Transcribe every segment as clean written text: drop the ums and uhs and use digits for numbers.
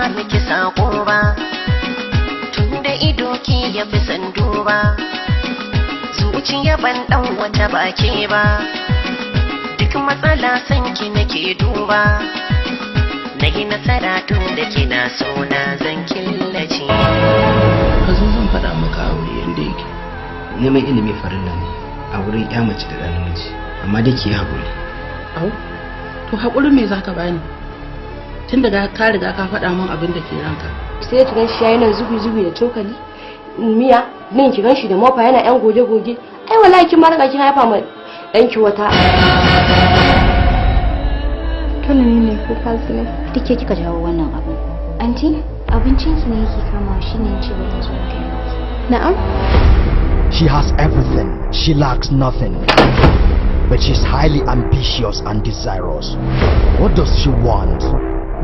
ba miki sako ba, tunda ido ke ya fi san duba, zuciya ban dan wata baki ba, duk matsala san ki nake duba, na yi nasara tun da kina so na zan killace. Ka zo zan faɗa maka aure yanda yake. Neman ilimi farilla ne a wurin ƴa mace da ɗa namiji, amma dai ki yi haƙuri. Au, to haƙurin me zaka bani? Tun daga ka riga ka faɗa min abin da ke ranka. Sai ki ganshi yayi nan zubi zubi da cokali miya, nan ki ganshi da mofa yana yan goge goge. Ai wallahi kin ma riga kin haifa ma danki wata. Dole ne ko ne. Duk ke kika jawo wannan abin. Anti, abincin ki ne yake kama shi ne ce bari zo kai miki. Na'am. She has everything. She lacks nothing. But she's highly ambitious and desirous. What does she want?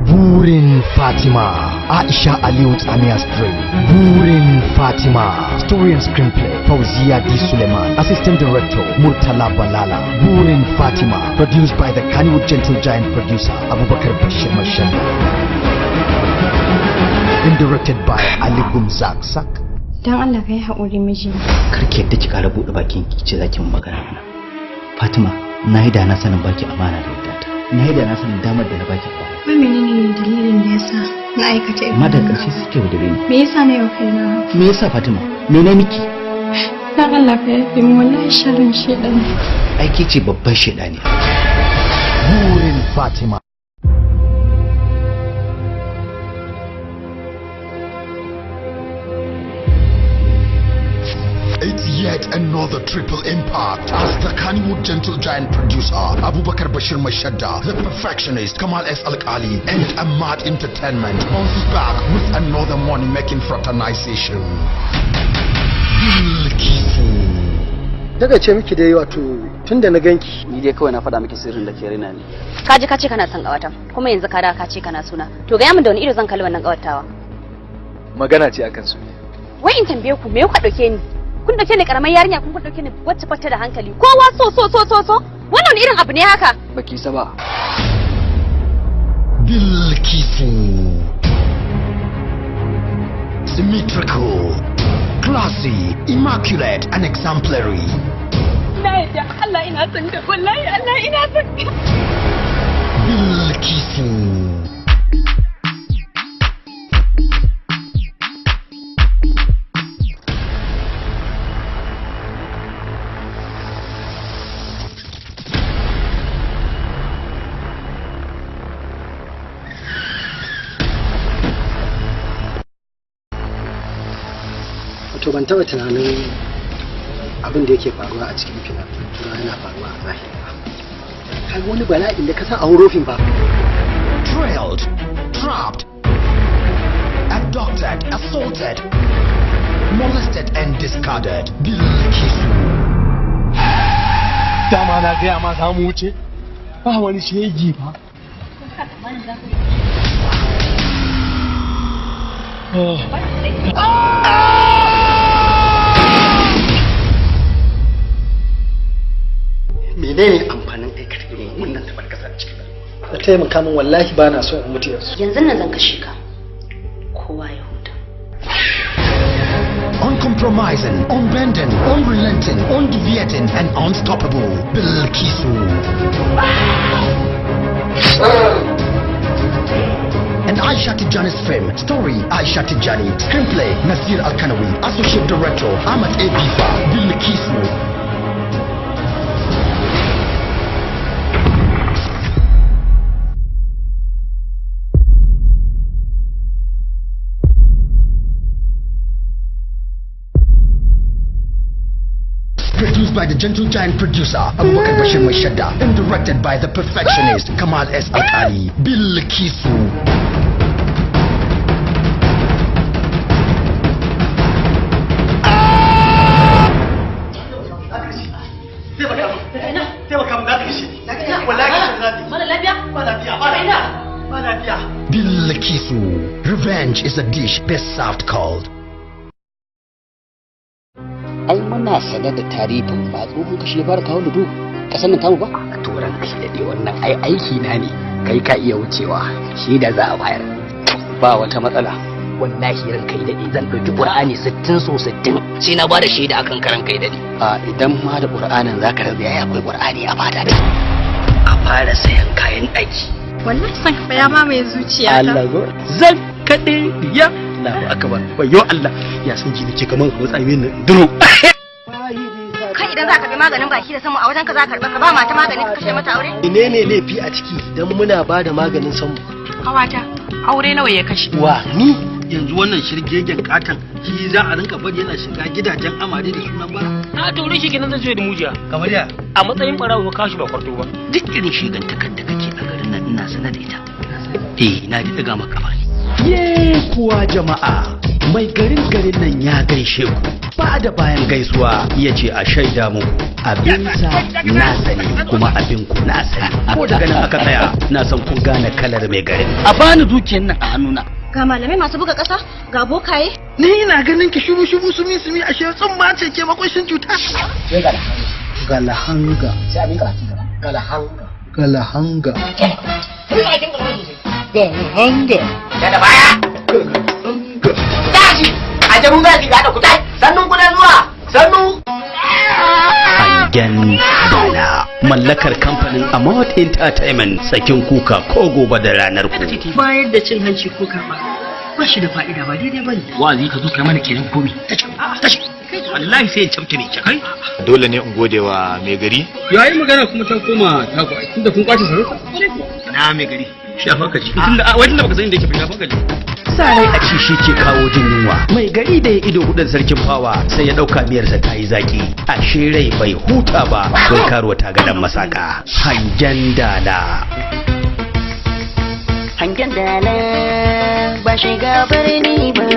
Burin Fatima, Aisha Aliyu Amia's dream. Burin Fatima, story and screenplay, Fauzia D. Suleiman, assistant director, Murtala Balala. Burin Fatima, produced by the Kannywood Gentle Giant producer, Abubakar Bashir Mashanda. And directed by Ali Gumzak Sak. Dan Allah ka yi haƙuri miji. Kar ki yadda ki ƙara buɗe bakin ki ce za ki mun magana mana. Fatima, na yi da na sanin baki amana da wadata. Na yi da na sanin damar da na baki a baya. Wai menene dalilin da yasa na aikata irin Amma da wannan ƙarshe suke yaudare ni. Me yasa na yau kaina haka? Me yasa Fatima? Me na miki? Dan Allah ka yafe min, wallahi sharrin shedan. Ai ke ce babban shedani. Burin Fatima. It's yet another triple impact as the Kannywood Gentle Giant producer Abubakar Bashir Mashadda, the perfectionist Kamal S. Alkali, and Ahmad Entertainment bounces back with another money-making fraternization. Bilkisu. Daga ce miki dai wato tunda na ganki. Ni dai kawai na faɗa miki sirrin da ke raina ne. Ka ji ka ce kana son ƙawata, kuma yanzu ka dawo ka ce kana suna. To ga min da wani ido zan kalli wannan ƙawatawa. Magana ce akan su. Wai in tambaye ku me kuka ɗauke ni? Kun ɗauke ni ƙaramar yarinya, kun ɗauke ni wacce fata da hankali. Kowa so so so so so. Wannan wani irin abu ne haka? Baki saba. Bilkisu. Symmetrical, classy, immaculate, and exemplary. Na yadda Allah ina son ka, wallahi Allah ina son ka. Bilkisu. Wato ban taɓa tunanin abin da yake faruwa a cikin fina-finan turawa yana faruwa a zahiri ba. Kaga wani bala'in da ka san a hurufin ba. Trailed, trapped, abducted, assaulted, molested, and discarded. Bilkisu. Dama na gaya ma za mu wuce ba wani shegi ba. Menene amfanin aikata irin wannan tabarkasa a cikin rayuwa? Ka taimaka min, wallahi ba na so in mutu yanzu. Yanzu nan zan kashe ka. Kowa ya huta. Uncompromising, unbending, unrelenting, undeviating, and unstoppable. Bilkisu. And Aisha Tijani's film. Story Aisha Tijani. Screenplay Nasir Al-Kanawi. Associate Director Ahmad A. Bifa. Bilkisu. Produced by the Gentle Giant producer Abubakar Bashir Mashadda and directed by the perfectionist Kamal S. Alkali. Bilkisu. Taimaka min, za ka kashe ni. Wallahi kashe za ta yi. Mara lafiya? Ba lafiya, ba lafiya. Ba lafiya. Bilkisu. Revenge is a dish best served cold. Ai muna sane da tarihin ba tsohon kashi ya fara kawo ludo kasan nan tamu ba. A turan kai daɗe, wannan ai aiki na ne, kai ka iya wucewa shi da za a bayar. Ba wata matsala. Wallahi ranka yi daɗe, zan ɗauki ƙur'ani 60 so 60 sai na bada shaida akan karan kai daɗe. A idan ma da ƙur'anin zaka rantsa, yayi akwai ƙur'ani a fata ta. A fara sayan kayan ɗaki. Wallahi san ka ya mamaye zuciyata. Allah go zan kaɗe ya Allahu akbar, wayo Allah ya san ji nake kaman ka tsami nan duro. Kai idan za ka bi maganin baki da samu a wajen ka za ka karɓa, ka ba mata magani ka kashe mata aure. Menene laifi a ciki dan muna ba da maganin sanmu? Kawata, aure nawa ya kashe? Wa ni? Yanzu wannan shirgegen katon shi za a rinka bari yana shiga gidajen amare da sunan bara? A to shi kenan zan je da mujiya. Kamar ya? A matsayin barawo ka kashi ba kwarto ba. Duk irin shigantakar da kake a garin nan ina sanar da ita. Eh, na ji daga maka kafa. Ye kuwa jama'a, mai garin garin nan ya gaishe ku. Ba da bayan gaisuwa ya ce a shaida muku abinsa na sani kuma abin ku na sani. Ko daga nan aka tsaya na san kun gane kalar mai garin. A bani dukiyar nan a hannuna. Ga malamai masu buga ƙasa, ga bokaye. Ni ina ganin ki shubu shubu sumi sumi, ashe tsumma ce ke makwashin cuta. Galahanga. Sai abin ka Galahanga. Galahanga. Galahanga. Da baya. Tashi! A jaru za ki gada ku tai. Sannun ku da zuwa. Sannu. Hangen Dala mallakar kamfanin Amot Entertainment, sakin kuka ko gobe da ranar ku. Bayar da cin hanci ko karɓa ba shi da fa'ida, ba daidai bane. Wa'azi ka zo kai mana kenan komi. Tashi tashi. Wallahi sai in camke ne kai. Dole ne in gode wa mai gari. Yayi magana kuma ta koma ta ku tunda kun kwace sarauta. Na mai gari. Shafa ka ji. Tunda wai tunda baka san inda yake ba, shafa ka ji. Sa rai a ci shi ke kawo jin yunwa. Mai gari da ya ido hudun sarkin fawa sai ya dauka miyarsa ta yi zaki. Ashe rai bai huta ba, wai karuwa ta ga dan masaka. Hangen Dala. Hangen dala ba shiga birni ba.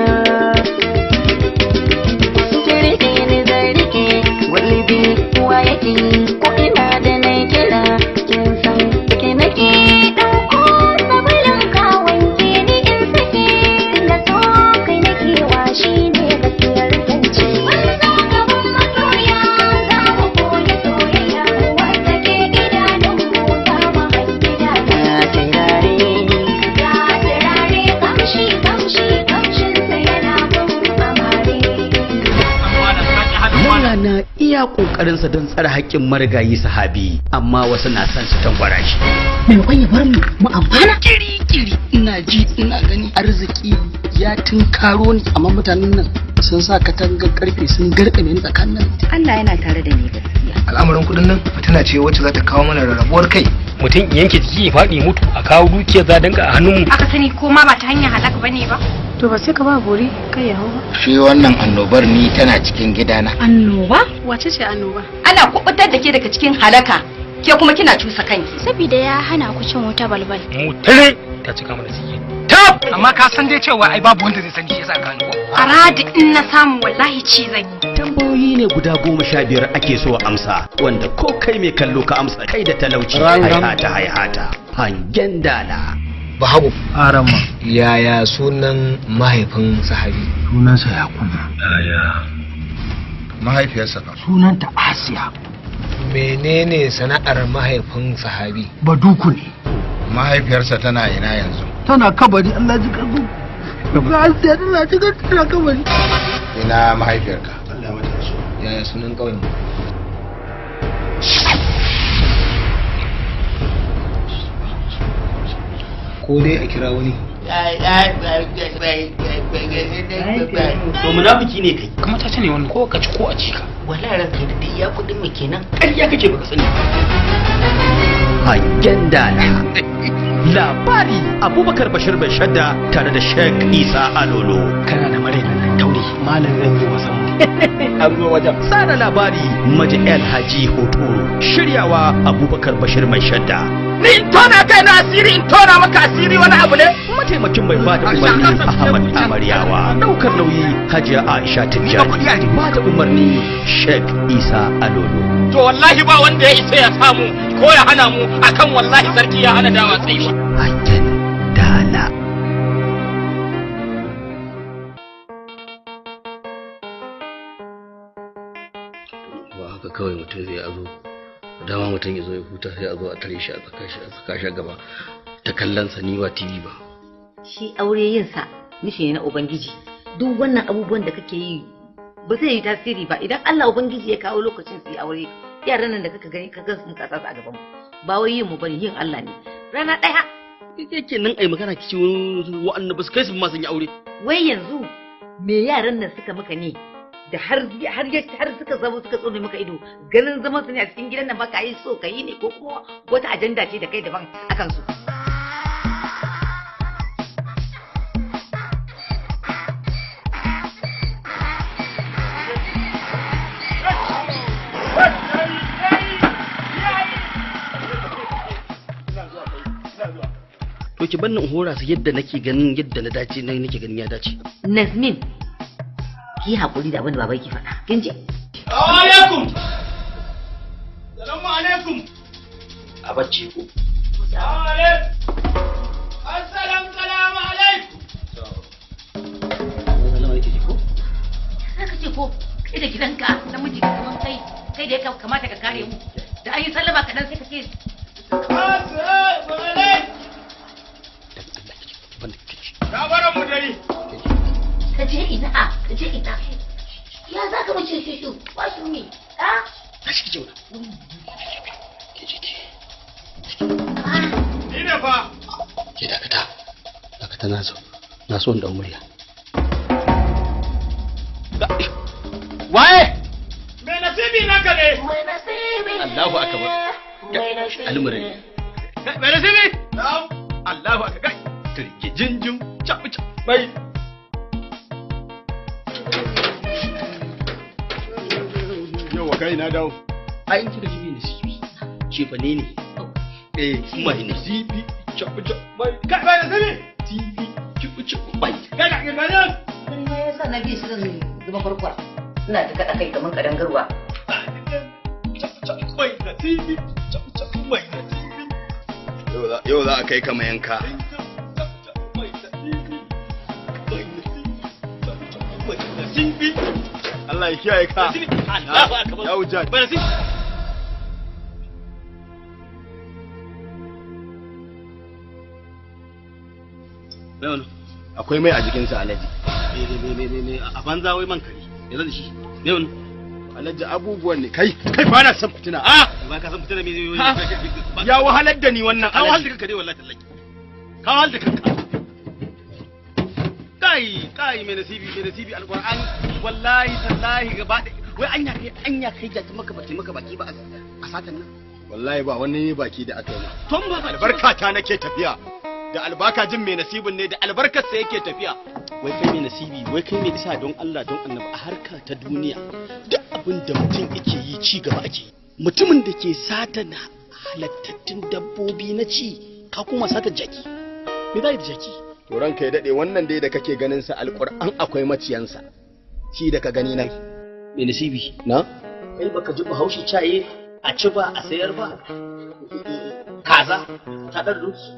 Kirki ni zan rike gulbi wa yake ko ina da na kira, kin san ke nake. Ɗauko sabulun ka wanke ni in sake, tunda so kai nake wa shi ne gaskiyar zance. Mun zo gaban masoya za mu koyi soyayya, wanda ke idanunmu za mu hangi Ga turare. Ga turare kamshi kamshi kamshinsa yana bin amare. Lauya na iya kokarinsa don tsare haƙƙin marigayi sahabi, amma wasu na son su tangwara shi. Maimakon ya bar mu mu amfana. Kiri kiri ina ji ina gani arziki ya tunkaro ni, amma mutanen nan sun sa katangar karfe sun garkame ni tsakanin. Allah yana tare da ni gaskiya. Al'amarin kudin nan fitina ce wacce za ta kawo mana rarrabuwar kai. Mutum yanke jiki ya faɗi mutu, a kawo dukiyar za danka a hannunmu. Aka sani ko ma ba ta hanyar halaka bane ba. To ba sai ka ba bori kai ya hau ba. Shi wannan annobar ni tana cikin gidana. Annoba? Wace ce annoba? Ana kubutar da ke daga cikin halaka, ke kuma kina cusa kanki. Saboda ya hana ku cin wuta balbal. Mu tare ta cika mana ciki. Tab! Amma ka san dai cewa ai babu wanda zai sani, shi yasa ka ni. Aradi in na samu wallahi ci zan yi. Tambayoyi ne guda 15 ake so a amsa, wanda ko kai mai kallo ka amsa kai da talauci haihata haihata. Hangen Dala. Bahago. Arama. Yaya sunan mahaifin sahabi? Sunansa Yakubu. Yaya. Mahaifiyarsa fa? Sunanta Asiya. Menene sana'ar mahaifin sahabi? Baduku ne. Mahaifiyarsa tana ina yanzu? Tana kabari, Allah ji karbu. Asiya tana cikin tana kabari. Ina mahaifiyarka? Allah mata rasuwa. Yaya sunan ƙauyen? Ko dai a kira wani. To munafiki ne kai. Kamar ta ce ne wannan ko ka ci ko a ci ka. Wallahi ranka da dai ya kudin mu kenan. Ƙarya kake baka sani. Hangen Dala. Labari Abubakar Bashir Mai Shadda tare da Sheikh Isa Alolo. Kana da mare nan tauri malam zan yi wasan. An zo wajen. Tsara labari Maji El Haji Hotoro. Shiryawa Abubakar Bashir Mai Shadda. Ni in tona kai na asiri, in tona maka asiri wani abu ne. Mataimakin mai bada umarni Ahmad Amaryawa. Daukar nauyi Hajiya Aisha Tijjani. Bada umarni Sheikh Isa Alolo. To wallahi ba wanda ya isa ya samu ko ya hana mu akan wallahi sarki ya hana dawa tsayuwa. Hangen Dala. Ba haka kawai mutum zai azo dama mutum ya zo ya huta sai a zo a tare shi a tsaka shi a gaba ta kallon sa, ni ba TV ba. Shi aure yin sa mishi ne na Ubangiji. Duk wannan abubuwan da kake yi ba zai yi tasiri ba idan Allah Ubangiji ya kawo lokacin su yi aure. Yaran nan da kaka gani ka gan sun kasa su a gaban mu. Ba wai yin mu bane, yin Allah ne. Rana ɗaya. Yake nan ai magana kici wa'annan ba su kai su ma sun yi aure. Wai yanzu me yaran nan suka maka ne da har suka zama suka tsone maka ido, ganin zaman su ne a cikin gidan nan baka yi so ka yi ne, ko kuma wata ajanda ce da kai daban akan su? To ki bannin hora su yadda nake ganin yadda na dace, nan nake ganin ya dace. Nazmin, ki hakuri da abin da babai ki faɗa. Kin ji? Alaikum. Salamu alaikum. A bacci ko. Alaikum. Assalamu salamu alaikum. Sallama nake ji ko? Zaka ce ko kai da gidanka namiji kamar kai, kai da ya kamata ka kare mu. Da an yi sallama kaɗan sai ka ce Assalamu alaikum. Gabaran mu dare. Ka je ina, ka je ina. Ya za ka mace shushu, ba shi ne. Ha? Tashi ki zauna. Ke je ki. Ni ne fa. Ke dakata. Dakata na so. Na so in dau murya. Waye? Me nasibi naka ne? Mai nasibi. Allahu akbar. Almurin. Me nasibi? Na'am. Allahu akbar. Turki jinjin cabu bai. Yau kai na dawo. Ai in kika jibi nasibi. Ce fa ne ne. Eh, mai nasibi cabu bai. Kai bai nasibi. Tibi cabu cabu bai. Kai ga ga nan. Me yasa na bi shirin zuba farkwar? Ina ta kada kai kamar kadangarwa. Cabu bai nasibi. Cabu cabu bai nasibi. Yau za a kai ka mayanka. Allah ya kiyaye ka. Allahu akbar. Ya wuce. Bai nasibi. Akwai mai a jikinsa Alhaji. Me a banza wai man kare. Ya zan da shi. Me wani? Alhaji abubuwan ne kai kai ba na san fitina. Ah! Ba ka san fitina me Ya wahalar da ni wannan Ka wahal da kanka dai wallahi tallahi. Ka wahal da kanka. Kai kai mai nasibi alqur'ani wallahi tallahi gaba da wai anya kai jaki maka baki maka baki ba a satan nan. Wallahi ba wani baki da aka yi ma. Ton ba baki. Albarka ta nake tafiya. Da albarka jin mai nasibin ne da albarkar sa yake tafiya. Wai kai mai nasibi, wai kai mai isa don Allah don Annabi a harka ta duniya duk abin da mutum yake yi ci gaba ake yi. Mutumin da ke satan halattattun dabbobi na ci ka kuma satan jaki. Me za yi da jaki? To ranka ya dade wannan dai da kake ganin sa alqur'an akwai maciyansa. Shi da ka gani nan. Mai nasibi. Na? Kai baka ji Bahaushe caye a ci ba a sayar ba. Kaza ta ɗan doki.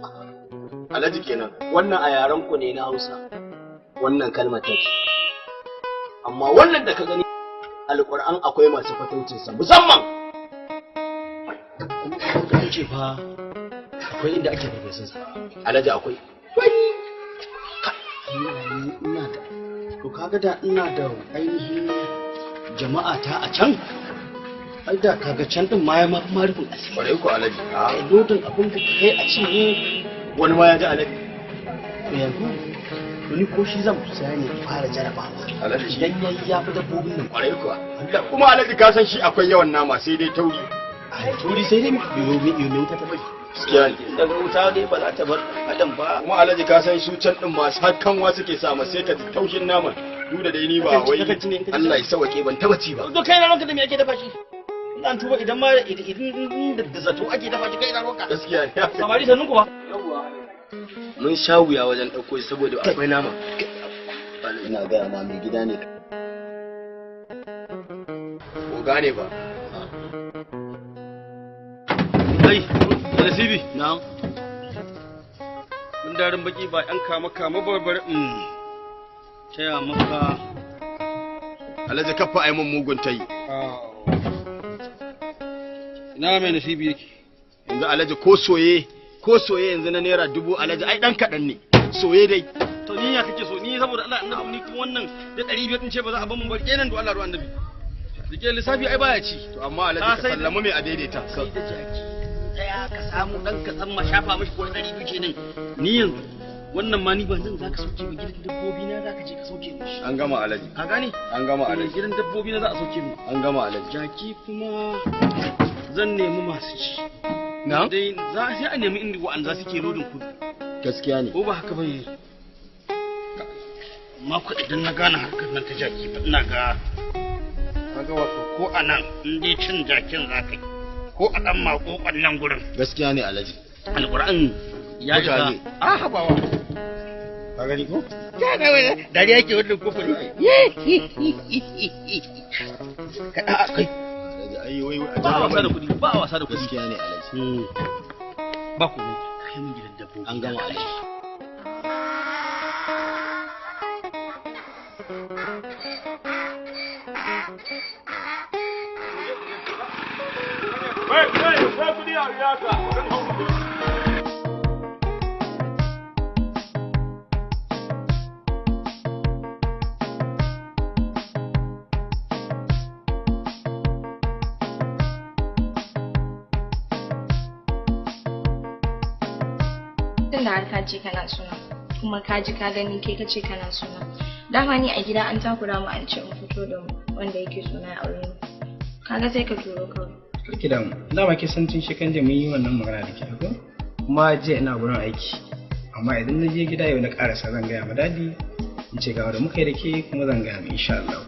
Alhaji kenan wannan a yaren ku ne na Hausa. Wannan kalmar take. Amma wannan da ka gani alqur'an akwai masu fataucin sa musamman. Kuma ce fa akwai inda ake farfesun sa. Alhaji akwai. Ina da to kaga da ina da ainihin jama'a ta a can ai da kaga can din ma ya ma fi marufin asiri. Kwarai ko Alhaji. Kai lodin abin da kai a cinye wani ma ya ji Alhaji. To yanzu to ni ko shi zan saya ne fara jarabawa. Alhaji shi. Idan yayi ya fi dabbobin nan. Kwarai kuwa. Kuma Alhaji ka san shi akwai yawan nama sai dai tauri. Ai tauri sai dai yo me wuta ta bari. Gaskiya ne. Daga wuta dai ba za ta bar adam ba. Kuma Alhaji ka san su can din masu har kanwa suke sa ma sai ka ji taushin naman. Duk da dai ni ba wai Allah ya sauke ban taba ci ba. To kai na ranka da me ake dafa shi? Ina tuba idan ma idan da zato ake dafa shi kai na ranka. Gaskiya ne. Samari sannun ku ba. Mun sha wuya wajen ɗauko shi saboda akwai nama. Ina gaya ma mai gida ne. Ko gane ba. Kai, Nasibi. Na'am. Mun darin baki ba yan kama kama barbare. Taya maka. Alhaji kafa ai mun mugun tayi. Ina mai nasibi yake? Yanzu Alhaji ko soye yanzu na naira 1000 Alhaji ai dan kaɗan ne. Soye dai. To ni ya kake so ni saboda Allah annabi ni kuma wannan da 500 din ce ba za a ban mun bar kenan do Allah ruwan annabi. Rike lissafi ai baya ci. To amma Alhaji ka sallama mai a daidaita. Sai da jaki. Tsaya ka samu dan ka san ma shafa mishi ko 200 kenan. Ni yanzu wannan ma ni ba nan zaka sauke ba gidan dabbobi na zaka je ka sauke mu. An gama Alhaji. Ka gane? An gama Alhaji. Gidan dabbobi na za a sauke mu. An gama Alhaji. Jaki kuma zan nemi masu ci. Na? Dai za sai a nemi inda wa'anda suke lodin kudu. Gaskiya ne. Ko ba haka bane? Amma ku idan na gane harkar nan ta jaki fa ina ga kaga wato ko a nan in dai cin jakin za ka yi ko a dan makokon nan gurin. Gaskiya ne Alhaji. Alƙur'an ya shiga. A habawa. Ka gani ko? Ya ga wani dariya yake wannan kofari. Ka a kai. Ai wai ba a wasa da kuɗi ba a wasa da kuɗi. Gaskiya ne Alhaji. Ba ku ne kai mun gidan dabbobi. An gama Alhaji. Wai wai wai kuɗi a riyaka. Tunda har ka ce kana suna kuma ka ji ka gani kai ka ce kana suna dama ni a gida an takura mu an ce mu fito da mu wanda yake suna ya aure mu kaga sai ka turo kawai. Karki damu, dama ke san tun shekan jiya mun yi wannan magana da ke ko? Kuma jiya ina gurin aiki. Amma idan na je gida yau na karasa zan gaya ma dadi in ce ga wanda muka yi da ke kuma zan gaya mai insha Allah.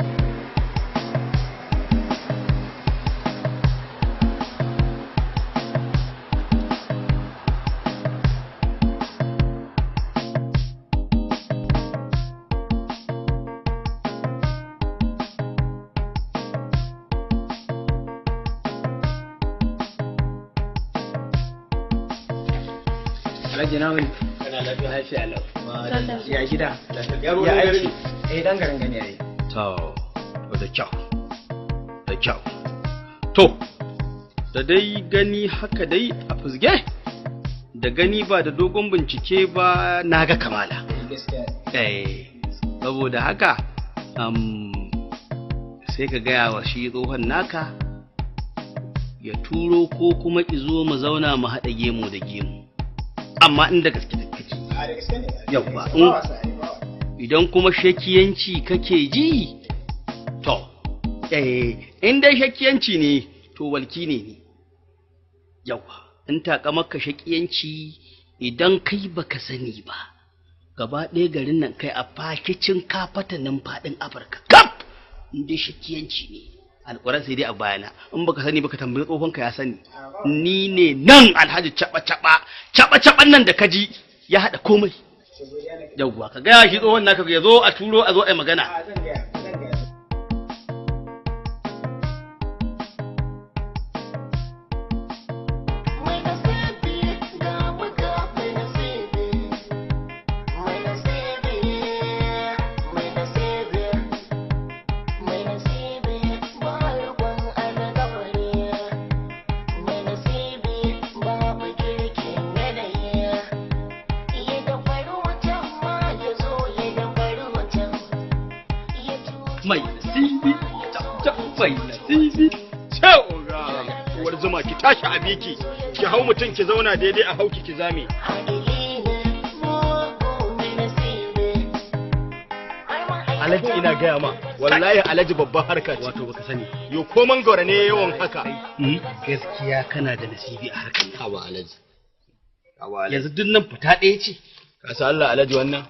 Alhaji na wani. Kana lafiya lafiya lau. Ya gida. Yaro Ya ne aiki. Eh dan garin gani yayi. To da kyau. Da kyau. To da dai gani haka dai a fusge da gani ba da dogon bincike ba na ga kamala. Gaskiya. Eh saboda haka sai ka gaya wa shi tsohon naka ya turo ko kuma izo mu zauna mu haɗa gemu da gemu. Amma inda gaske da kake. A da gaske ne. Yawwa. Ba wasa ai ba. Idan kuma shakiyanci kake ji to in dai shakiyanci ne to walki ne ni. Yawwa in takamaka shakiyanci idan kai baka sani ba gaba ɗaya garin nan kai a fakicin kafatanin faɗin Afirka kaf in dai shakiyanci ne alƙur'an sai dai a bayana in baka sani baka tambayi tsohonka ya sani ni ne nan Alhaji caɓa caɓa caɓa caɓan nan da kaji ya haɗa komai. Yawwa ka gaya shi tsohon naka ya zo a turo a zo a yi magana. Mai nasibi, mai nasibi. Ce oga, uwar zuma ki tashi a biki, ki hau mutum ki zauna daidai a hauki ki zame. Alhaji ina gaya ma, wallahi Alhaji babban harka ce. Wato baka sani. Yo ko mangoro ne yawan haka. Gaskiya kana da nasibi a harkar. Haba Alhaji. Haba Alhaji. Yanzu duk nan fita ɗaya ce. Ka san Allah Alhaji wannan?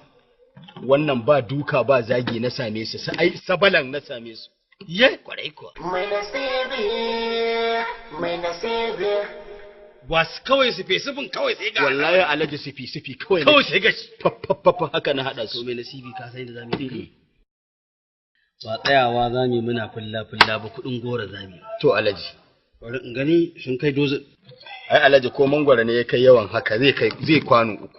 Wannan ba duka ba zagi na same su, sai sabalan na same su. Ye, kwarai kuwa. Mai nasibi, mai nasibi. Wasu kawai su fesufin kawai sai ga. Wallahi Alhaji sifi sifi kawai. Kawai sai gashi. Faffaffa haka na haɗa su. To mai nasibi ka san da zamu yi. Ba tsayawa za mu yi muna fulla fulla ba kuɗin gora za mu yi. To Alhaji. Bari in gani sun kai dozin. Ai Alhaji ko mangwaro ne ya kai yawan haka zai kai zai kwano uku.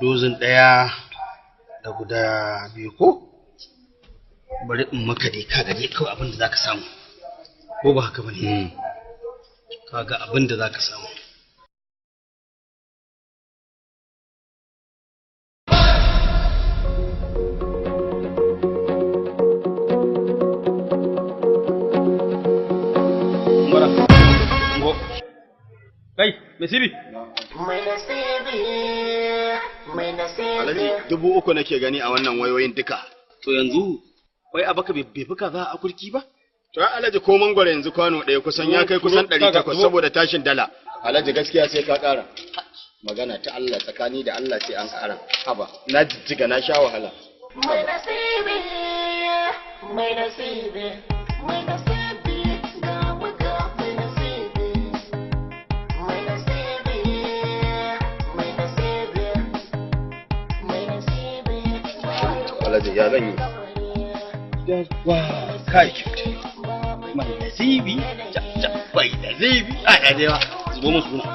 Dozin ɗaya da guda biyu ko? Bari in maka dai ka gaje kawai abin da zaka samu. Ko ba haka bane? Kaga abin da zaka samu. Mai sibi. Mai nasibi, mai nasibi. Alhaji 3000 nake gani a wannan wayoyin duka. To yanzu wai abaka bai fi kaza a kurki ba? To ai Alhaji ko mangwaro yanzu kwano ɗaya kusan ya kai kusan 800 saboda tashin dala. Alhaji gaskiya sai ka ƙara. Magana ta Allah tsakani da Allah sai an ƙara. Haba, na jijjiga na sha wahala. Mai nasibi, mai nasibi, mai nasibi, ga muka mai nasibi. Mai nasibi, mai nasibi, mai nasibi. Alhaji ya zan yi. Wa kai mai nasibi, mai nasibi. Ai ai dai ba, zubo mun suna.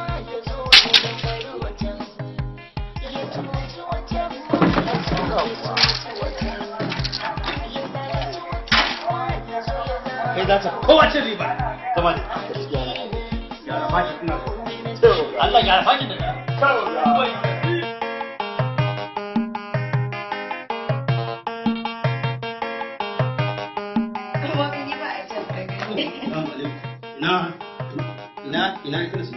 Kai za ta kowace riba. Zama da gaskiya ne. Gyara fakin ina so. Allah gyara fakin da Ina ina ina ina su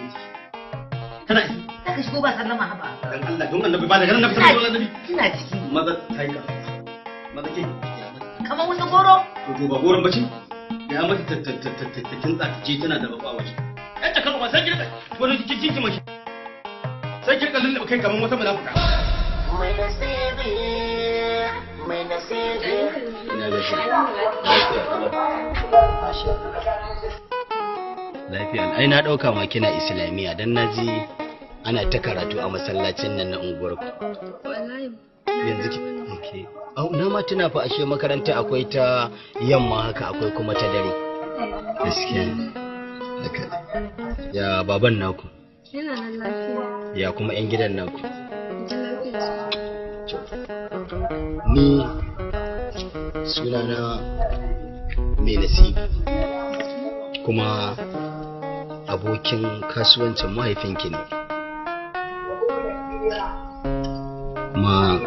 Tana isi. Zaka shigo ba sallama haba. Dan Allah don annabi ba daga nan na fitar da annabi. Kina ciki. Maza ta yi kasuwa. Maza ke. Kamar wani goro. To ba goron bace? Ya mata ta ta ta ta kintsa ta je tana da bakwa waje. Yan ta kalma sai kirka wani cikin mashi. Sai kirka lullube kai kamar wata munafuka. Mai nasibi, mai nasibi. Ina da shi. Lafiya. Ai na ɗauka ma kina Islamiyya dan naji ana ta karatu a masallacin nan na unguwarku. Wallahi. Yanzu ki okay. Au na ma tuna fa ashe makaranta akwai ta yamma haka akwai kuma ta dare. Gaskiya ne. Haka. Ya baban naku? Yana nan lafiya. Ya kuma yan gidan naku? Ji lafiya. Ni sunana mai nasibi kuma abokin kasuwancin mahaifinki ne. Kuma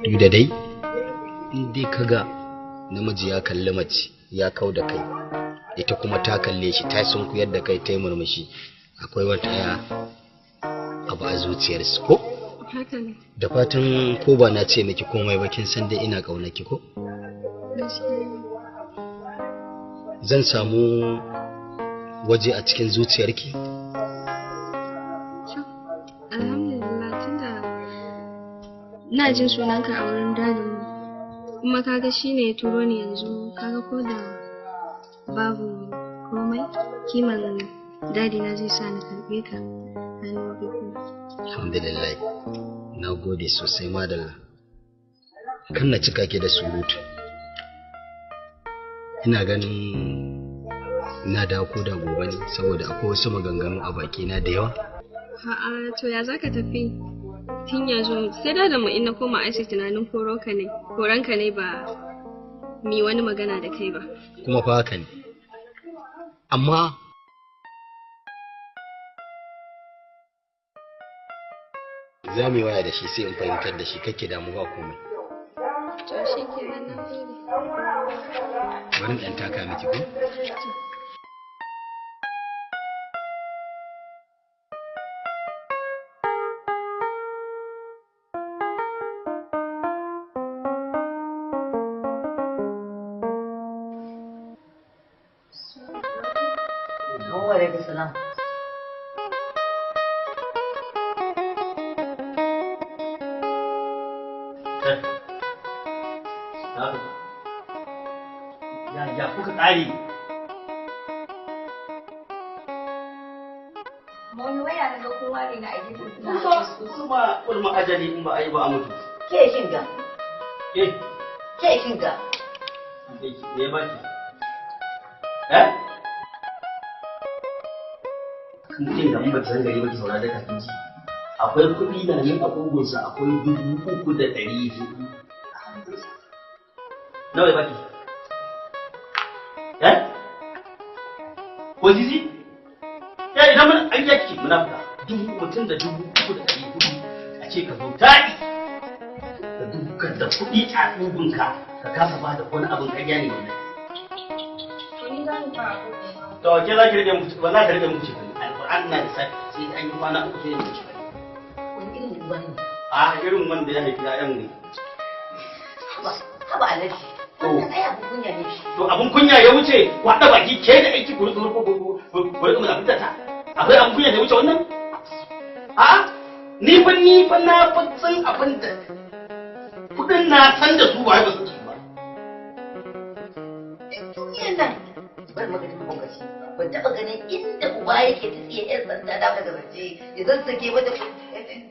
duk da dai in dai kaga namiji ya kalli mace ya kau da kai ita kuma ta kalle shi ta sunkuyar da kai ta yi murmushi akwai wata ya abu a zuciyarsu ko Haka ne. da fatan ko ba na ce miki komai ba kin san dai ina ƙaunaki ko Gaskiya. zan samu waje a cikin zuciyarki Alhamdulillah tunda ina jin sunanka a wurin dadin mu. Kuma kaga shine ya turo ni yanzu kaga ko da babu komai kiman dadi na zai sa na karbe ka hannu biyu. Alhamdulillah na gode sosai madalla kan na cika ki da surutu ina ganin na dawo ko da gobe ne saboda akwai wasu maganganu a bakina da yawa. A'a to ya zaka tafi tun yanzu sai da mu in na koma aiki tunanin koronka ne koranka ne ba mi wani magana da kai ba. Kuma fa haka ne amma za mu yi waya da shi sai in fahimtar da shi kake damu ba komai. To shi kenan na gode. Bari in ɗan taka miki ko? Wa alaikum salam. Ya kuka ƙare. Mami waya na ga kowa ne na aiki Kuma kulma ajali in ba a yi ba a mutu. Ke kinga. Eh. Ke kinga. Me ya baki? Eh? Mutum da mun ba san gari ba ki saurara da kafin ji. Akwai kuɗi na nan a ƙugunsa akwai 3,400. Nawa ya baki? Eh? Ko zizi? Ya idan mun an yaki munafuka. Dubu mutum da 3,400 a ce ka zo taɗi. Da duka da kuɗi a ƙugunka ka kasa ba da wani abin ƙarya ne wannan. To ni za ni ba To ke za ki rage mu wallahi ka rage mu ce. Alƙur'an na da sai sai an yi kwana 3 sai in ci. Wani irin uba ne? A irin wanda ya haifi ƴaƴan ne. Haba Alhaji. Wannan ai abun kunya ne. To abun kunya ya wuce ku haɗa baki ke da aiki ku riƙa ku riƙa munafunta ta. Akwai abun kunya da ya wuce wannan? A ni fa na fa san abin da kudin na san da su ba ba su ba. Duniyar nan bari maka tafi bangashi. Ban taɓa ganin inda uba yake ta tsiye ƴan sanda da aka zance ya zazzage mata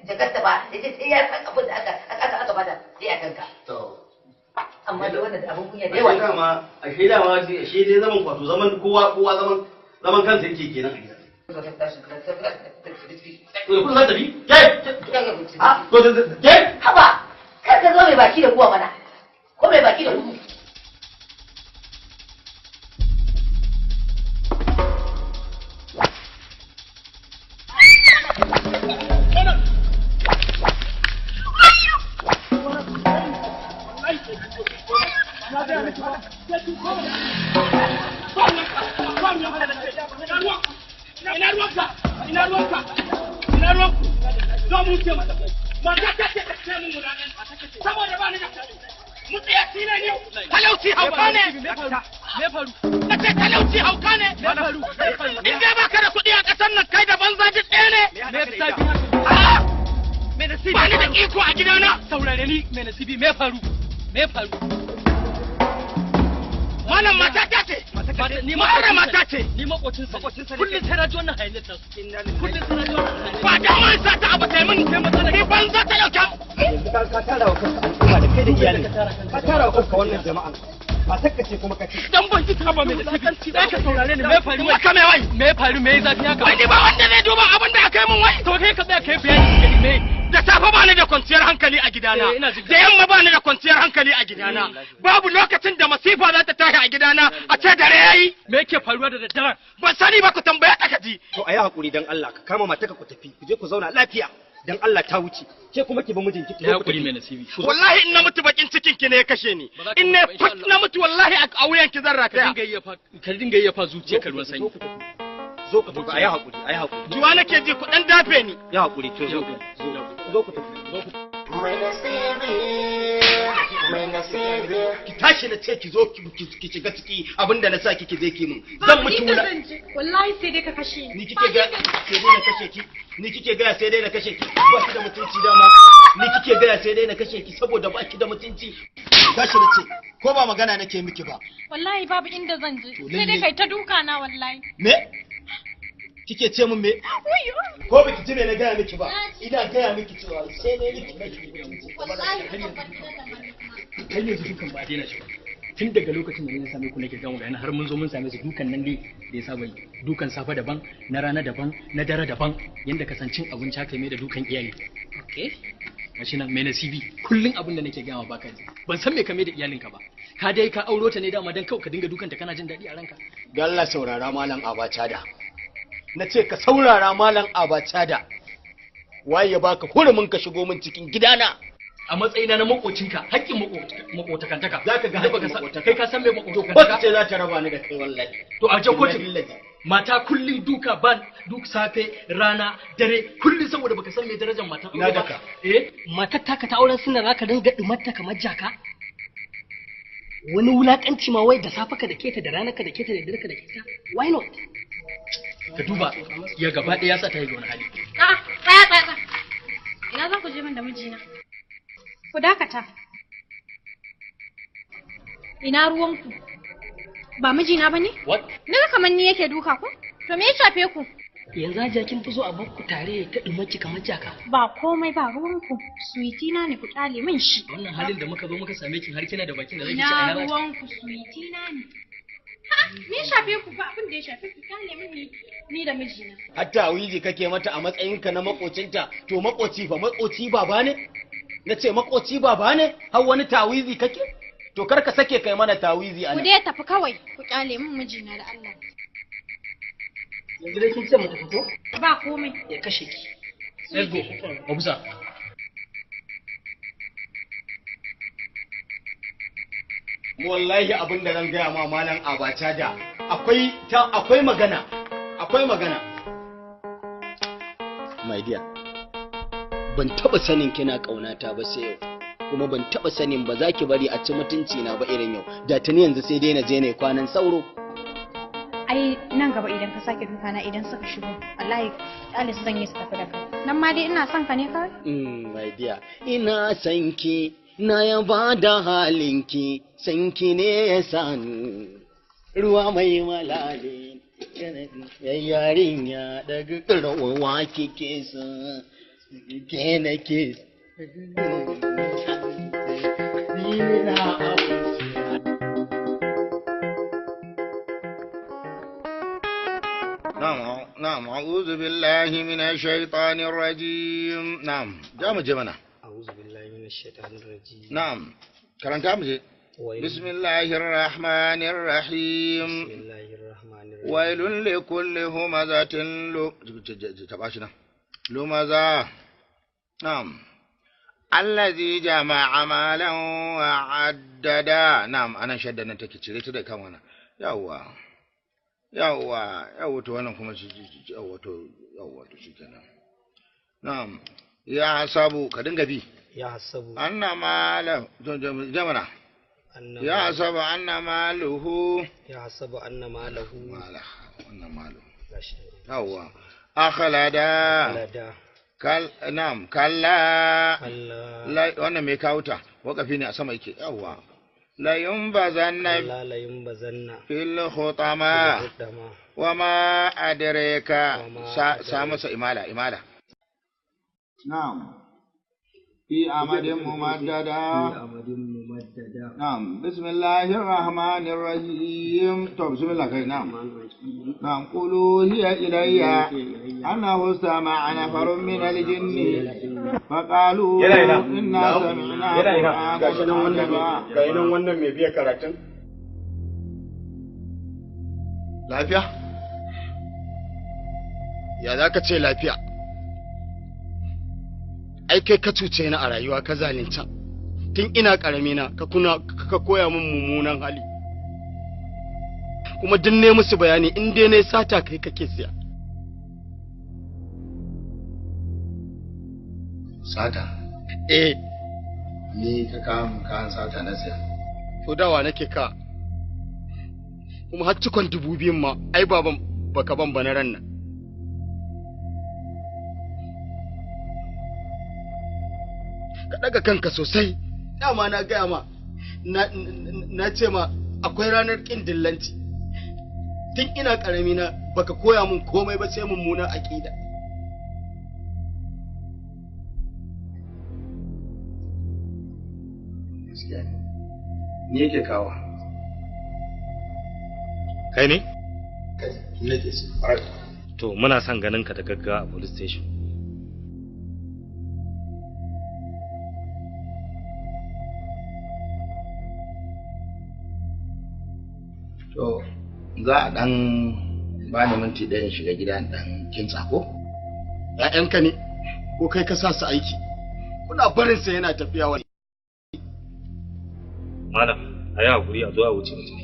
jakarta ba ya ce sai ya san abin da aka bata sai a kanka. To. Amma da wannan abin kunya da yawa. Ashe dama ashe dai zaman kwato zaman kowa zaman kansa yake kenan a gida. To kun za ta bi? Ke! A to ke! Haba! Kar ka zo mai baki da kuwa mana. Ko mai baki da kudu. Talauci hauka ne! Talauci hauka ne! In dai baka da kuɗi a ƙasar nan kai da banza duk ɗaya ne! Ba ni da iko a gidana! Saurare ni mai nasibi me faru? Me faru? Malam mata ta ce! Ni Mara mata ce! Ni makocin sa. Kullum sai na ji wannan hayaniyar ta su. Kullum sai na ji wannan hayaniyar. Ba dama in sa ta abu ta yi min ni banza ta ɗauka. Yanzu ka tara wa kanka al'umma da kai da iyalin ka tara wa kanka wannan jama'a. Matar ka ce kuma ka ce. Dan ban ji ta ba mai nasibi. Sai ka saurare ni me faru? Maka mai wai. Me faru me zafi haka? Wai ni ba wanda zai duba abin da aka yi min wai. To kai ka tsaya kai bayani me Da safe ba ni da kwanciyar hankali a gidana. Da yamma ba ni da kwanciyar hankali a gidana. Babu lokacin da masifa za ta tashi a gidana a ce dare yayi. Me yake faruwa da daddaren? Ban sani ba ku tambaya ta kaji. To ayi hakuri dan Allah ka kama matarka ku tafi ku je ku zauna lafiya. Dan Allah ta wuce ke kuma ki bi mijinki Ya hakuri mai nasibi. Wallahi in na mutu bakin cikin ki ne ya kashe ni. In ne fat na mutu wallahi a wuyan ki zan rataya. Ka dinga yayyafa zuciya ka ruwan sanyi. Zo ku tafi ayi hakuri ayi hakuri. Juwa nake ji ku dan dafe ni. Ya hakuri to zo zo ku tafi zo ku Mai nasibi, mai nasibi. Ki tashi na ce ki zo ki shiga ciki abinda na sa kike je ki mun. Zan mutu wula. Wallahi sai dai ka kashe ni. Ni kike ga sai dai na kashe ki. Ni kike ga sai dai na kashe ki. Ba ki da mutunci dama. Ni kike ga sai dai na kashe ki saboda ba ki da mutunci. Tashi na ce ko ba magana nake miki ba. Wallahi babu inda zan je. Sai dai kai ta duka na wallahi. Me? Kike ce mun me? Ko biki ji me na gaya miki ba? Ina gaya miki cewa sai dai miki kashe mutunci. Har yanzu dukan ba a daina shi ba. Tun daga lokacin da na same ku nake gama bayani har mun zo mun same su dukan nan ne da ya saba yi. Dukan safe daban, na rana daban, na dare daban, yanda ka san cin abinci haka mai da dukan iyaye. Okay. Gashi nan mai nasibi kullun abin da nake gama baka ji. Ban san me ka mai da iyalinka ba. Ka dai ka auro ta ne dama dan kawai ka dinga dukanta kana jin daɗi a ranka. Don Allah saurara malam Abacada. Na ce ka saurara malam Abacada. Waye ya baka hurumin ka shigo min cikin gidana? A matsayina na makocinka, haƙƙin makotakantaka. Za ka ga Da baka haƙƙin san- makotaka. Kai ka san me Kotu makotakantaka? ce za ta raba ni da kai wallahi. To a je kotu. Billahi. Mata kullum duka ban duk safe rana dare kullum saboda baka san me darajar matan aure Na ba. daka. Eh Matar taka ta auren suna zaka dinga dumarta kamar jaka? Wani wulakanci ma wai da safe ka da keta da rana ka da keta da dare ka da keta? Why not? Ka duba ya gaba ɗaya ya sa ta yi ga wani hali. A'a, tsaya tsaya tsaya. Ina za ku je min da mijina? Ku dakata. Ina ruwanku? Ba mijina ba ne? What? Na ga kamar ni yake duka ku? To me ya shafe ku? Yanzu hajiya kin fi so a bar ku tare ta dumarki kamar jaka. Ba komai ba ruwanku. Suwiti na ne ku kyale min shi. Wannan halin da muka zo muka same ki har kina da bakin da zaki ci a Ina ina za ki- ruwanku suwiti na ne. Ha, me ya shafe ku ba abin da ya shafe ku kyale min ni da mijina. Hatta wiji kake mata a matsayinka na makocinta, to makoci fa makoci baba ne? Na ce makoci baba ne? Har wani tawizi kake? To kar ka sake kai mana tawizi a Ku nan. dai tafi kawai ku kyale min mijina da Allah. Yanzu dai kin ce mata fito? Ba komai. Ya kashe ki. Let's go. Officer. Wallahi abin da zan gaya ma malam Abacha da akwai ta akwai magana. Akwai magana. My dear, ban taba sanin kina kaunata ba sai yau, kuma ban taba sanin ba za ki bari a ci mutunci na ba irin yau. Da tuni yanzu sai dai na je ne kwanan sauro. Ai nan gaba idan ka sake duka na, idan suka shigo, wallahi Alice zan yi su tafi da kai. Nan ma dai ina son ka ne kawai. My dear, ina son ki, na yaba da halinki, son ki ne ya sani ruwa mai malale. Yarinya daga rawa kike so, ke nake ni na. نعم نعم، أعوذ بالله من الشيطان الرجيم. نعم، جامع جمنا. أعوذ بالله من الشيطان الرجيم. نعم، karanta mu je. بسم الله الرحمن الرحيم. بسم الله الرحمن الرحيم. ويل لكل همزة لو تباشنا لمزة. نعم، الذي جمع مالا وعددا. نعم، أنا شدنا take cire ta da kan wannan. Yawwa yawwa yawwa, to wannan kuma yawwa, to yawwa, to shikenan. Na'am, ya hasabu, ka dinga bi. Ya hasabu anna mala jamana. Ya hasabu anna maluhu. Ya hasabu anna malahu. Mala wannan malu. Yawwa, akhlada. Akhlada. Kal na'am, kalla. La, wannan mai kawuta wakafi ne a sama yake. Yawwa, la yumbazanna. La yumbazanna. Fil khutama. Wa ma adraka. Sa masa imala imala. Na'am, fi amadin mumaddada. Fi amadin mumaddada. Na'am, bismillahir rahmanir rahim. To bismillah kai. Na'am na'am, qulu hiya ilayya annahu sama'a nafarun min al-jinni faqalu inna sami'na qur'anan ajaba. Ga nan wannan mai biya karatun. Lafiya? Ya za ka ce lafiya? Ai kai ka cuce ni a rayuwa, ka zalunta. Tun ina karami na ka kuna ka koya min mummunan hali. Kuma duk ne musu bayani, in dai ne sata kai kake siya. Sata? Eh. Ni ka kawo min kayan sata na siya? To dawa nake ka. Kuma har cikon 2000 ma ai baban baka ban bana ran nan. Ka daga kanka sosai. Dama na gaya ma, na ce ma akwai ranar kin dillanci. Tun ina karami na baka koya mun komai ba sai mummunan aƙida. Gaskiya ne. Ni yake kawo. Kai ne? Kai, nake so. To muna son ganin ka da gaggawa a police station. To za a dan bani minti ɗaya in shiga gida in dan kintsa ko? ‘Ya'yanka ne ko kai ka sa su aiki? Kuna barin sa yana tafiya wani. Malam, a yi hakuri a zo a wuce mutum.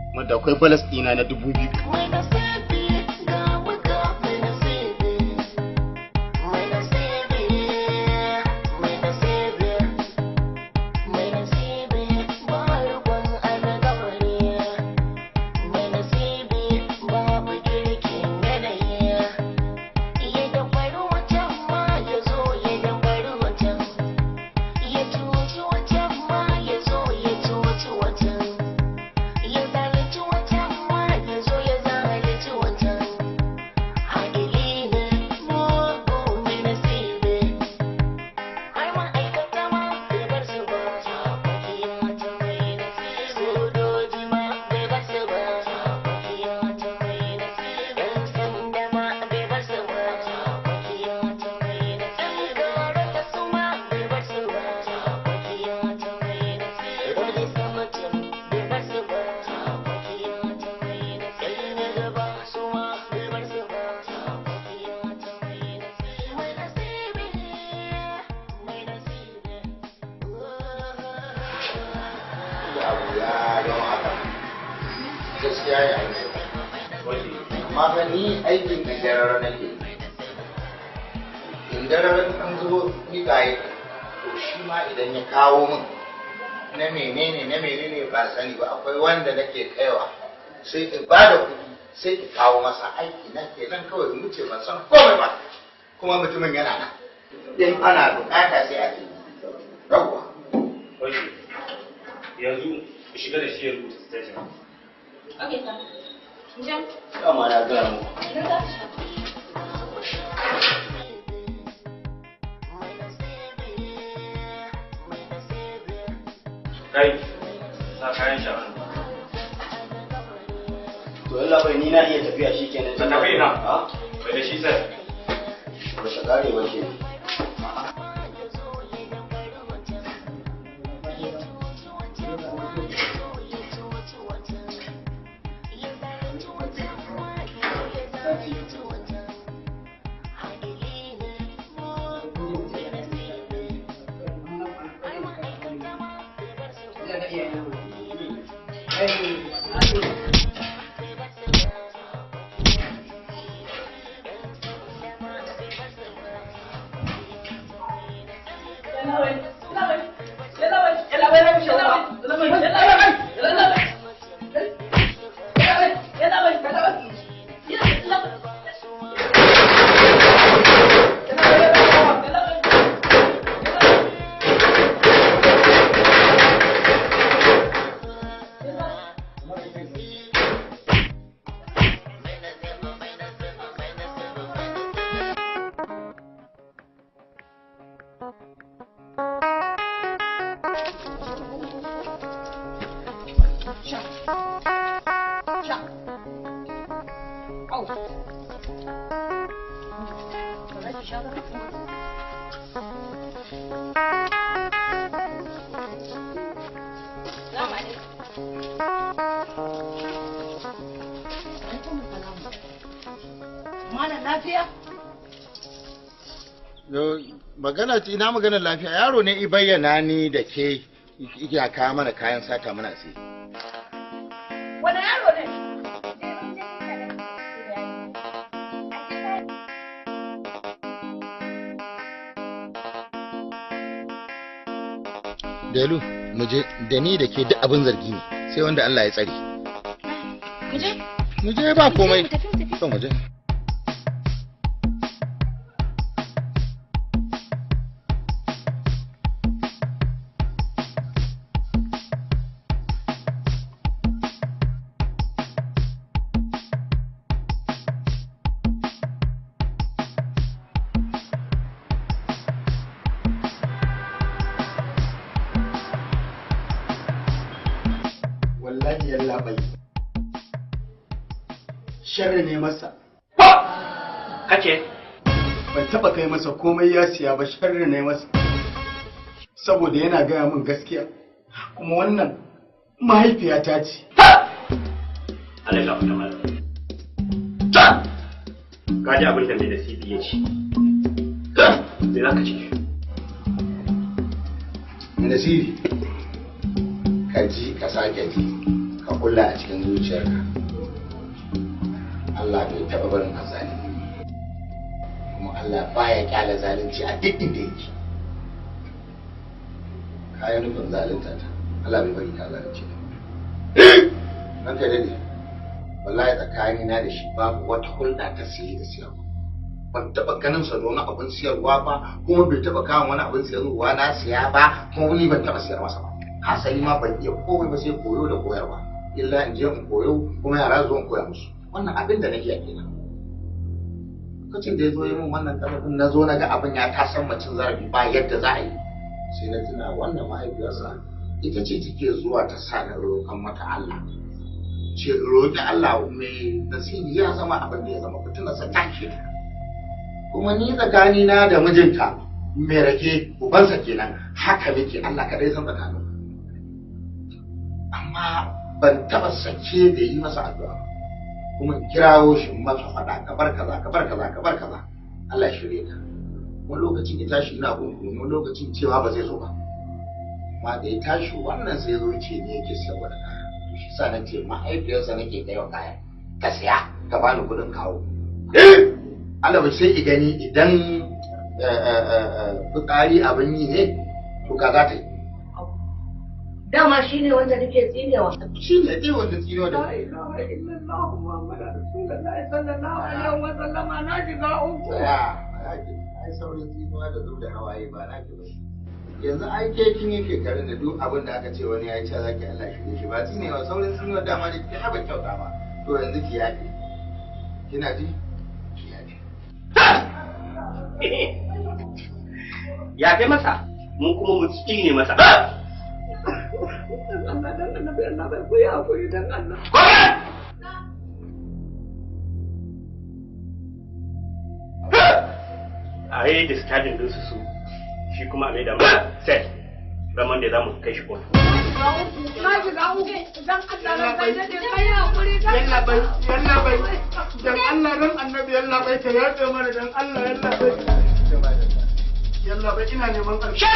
Kuma da akwai balas ɗina na 2000. Abu ya zama haka. Gaskiya ya yi. Amma fa ni aikin indararo nake. Indararo in an zubo miƙaye, to shi ma idan ya kawo min na menene ba sani ba, akwai wanda nake kaiwa sai in ba da kuɗi sai in kawo masa. Aiki na kenan kawai, in wuce, ban san komai ba. Kuma mutumin yana nan, in ana bukata sai a ce yawwa. Yanzu ku shiga da shi ya rubuta statement. Okay, sir. Jan. Dama na gaya muku. Kai, sa kayan shi a hannu. To yalla bai, ni na iya tafiya shikenan. Ka tafi ina? Bai da shi sai. Ba ta kare ba ke. Malam, lafiya? Magana ce, ina maganar lafiya? Yaro ne i bayyana ni da ke yake kawo mana kayan sata muna sai. Wani yaro ne? Delu, mu je, da ni da ke duk abin zargi ne, sai wanda Allah ya tsare. Mu je. Mu je, ba komai. To mu je. Wallahi yalla bai, sharri ne masa. Kake? Ban taba kai masa komai ya siya ba, sharri ne masa saboda yana gaya min gaskiya, kuma wannan mahaifiyata ce. Allah ya gafarta mana. Ka ji abin da mai nasibi ya ce. Me za ka ce? Nasibi, ka ji ka sake ji, ka kula a cikin zuciyarka. Allah bai taɓa barin azzalimi, kuma Allah baya kyale zalunci a duk inda yake. Kayan nufin zalunta ta, Allah bai bari ka zalunce ta. Ranka dade, wallahi tsakanina da shi babu wata hulɗa ta siye da siyarwa. Ban taɓa ganin sa da wani abin siyarwa ba, kuma bai taɓa kawo wani abin siyarwa na siya ba, kuma ni ban taɓa siyar masa ba. Hasali ma ban iya komai ba sai koyo da koyarwa, illa in je in koyo kuma yara zo in koya musu. Wannan abin da nake a kenan. Lokacin da ya zo yi min wannan karfin, na zo na ga abin ya tasan macin zarafi, ba yadda za a yi, sai na tuna wannan mahaifiyarsa ita ce take zuwa ta sa na roƙon mata Allah, ce roƙi Allah, mai nasibi ya zama abin da ya zama, fitinarsa ta ke ta. Kuma ni tsakanina da mijinta mai rake, ubansa kenan, haka muke, Allah kaɗai san tsakanin. Amma ban taɓa sake da yi masa addu'a, kuma in kirawo shi masa faɗa, ka bar kaza, ka bar kaza, ka bar kaza, Allah ya shirye ka. Wani lokacin ya tashi ina gungun, wani lokacin cewa ba zai zo ba. Amma da ya tashi wannan sai zo ce ne yake siyarwa da kaya. To shi sa na ce mahaifiyarsa nake kai wa kaya ta siya. Ta bani kuɗin kawo. Allah sai i gani idan fitsari abin yi ne to ka za ta yi. Dama shi ne wanda nake tsinewa. Shi ne dai wanda tsinewa da. La ilaha illallah Muhammadu Rasulullahi sallallahu alaihi wa sallama na shiga uku. Tsaya, ai saurin tsinewa da zub da hawaye ba na ki ba. Yanzu ai ke kin yi shekarun da duk abin da aka ce wani ya yi cewa zaki Allah shirye shi ba tsinewa saurin tsinewa dama da kike haɓa kyauta ba. To yanzu ki yafe. Kina ji? Ki yafe. Yafe masa, mun kuma mu tsine masa. Allah dan annabi Allah bai koyi hakuri dan Allah. A yi discharging din su shi kuma a maida masa set raman da za mu kai shi kotu. Na shiga uku dan Allah ran kai dade kai hakuri dan Yalla bai, yalla bai, dan Allah ran annabi yalla bai ka yafe mana dan Allah yalla bai. Yalla bai ina neman alƙa.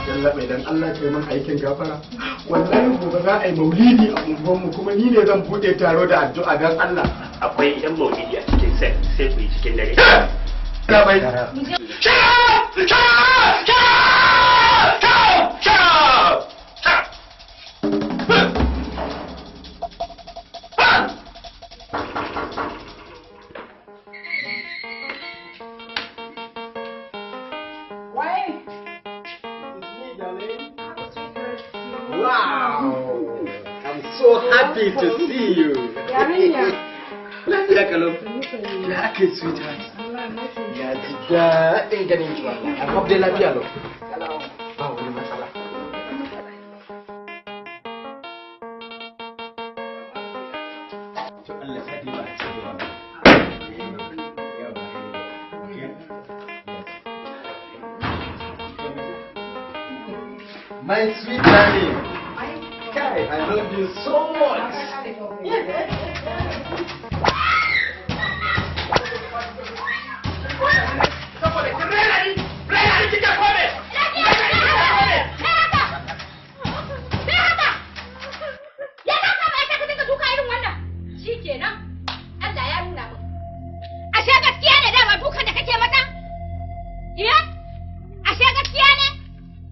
Yalla bai dan Allah kai min aikin gafara. Wallahi gobe za a yi maulidi a unguwarmu kuma ni ne zan bude taro da addu'a dan Allah. Akwai yan maulidi a cikin set sai ku yi cikin dare. Yalla bai. Wow! I'm so happy to see you. Yarinya. Lafiya kalau. Ya ake sweetheart. Ya ji daɗin ganin ki wallahi. Amma dai lafiya lau. Ba wani matsala. To Allah sa dai ba a ci gaba ba. My sweet darling. Kai, I love you so much. Saboda kin rena ni, rena ni kike kome. Ya ka saba ita ka dinga duka irin wannan. Shikenan. Allah ya nuna min. Ashe gaskiya ne dama dukan da kake mata? Iya? Ashe gaskiya ne?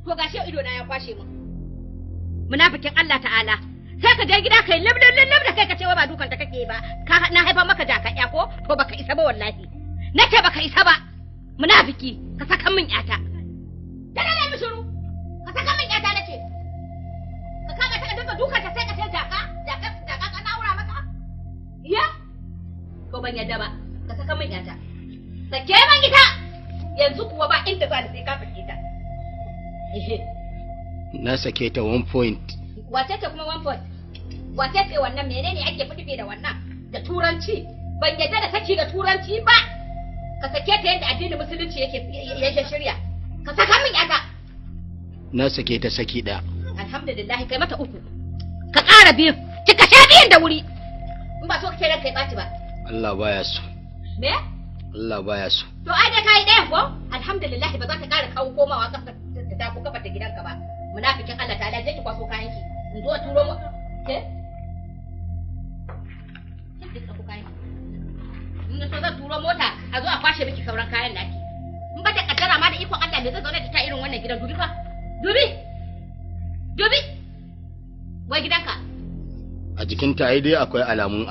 To gashi ido na ya kwashe min. Munafikin Allah ta'ala. Sai ka je gida kai lub lub lub da kai ka ce wai ba dukan ta kake ba. Ka na haifar maka jaka ya ko? To baka isa ba wallahi. Nace baka isa ba. Munafiki, ka saka min yata. Dana ne mi shiru. Ka saka min yata nace. Ka kama ta ka dinga dukan ta sai ka ce jaka, jaka jaka ka naura maka. Iya? To ban yadda ba. Ka saka min yata. Sake min ita. Yanzu kuwa ba inda za ni sai ka sake ta. Ehe. Na sake ta 1 point. Wace ce kuma 1 point? Wace ce wannan menene ake fidife da wannan? Da turanci. Ban yadda da saki da turanci ba. Ka sake ta yadda addinin musulunci yake yake shirya. Ka saka min yata. Na sake ta saki ɗaya. Alhamdulillah kai mata uku. Ka ƙara biyu. Ki kashe biyun da wuri. In ba so kake ranka ya ɓaci ba. Allah baya so. Me? Allah baya so. To ai da kai ɗayan ko? Alhamdulillah ba za ta ƙara kawo komawa kafa ta ko kafa ta gidanka ba. Munafikin Allah ta'ala je ki kwaso kayan ki. In zo a turo mu. Ke? Kin ki ɗauko kayan ki. In so zan turo mota a zo a kwashe miki sauran kayan naki. In ba ta kaddara ma da ikon Allah me zai zauna da ta irin wannan gidan dubi fa. Dubi. Dubi. Wai gidanka. A jikinta ai dai akwai alamun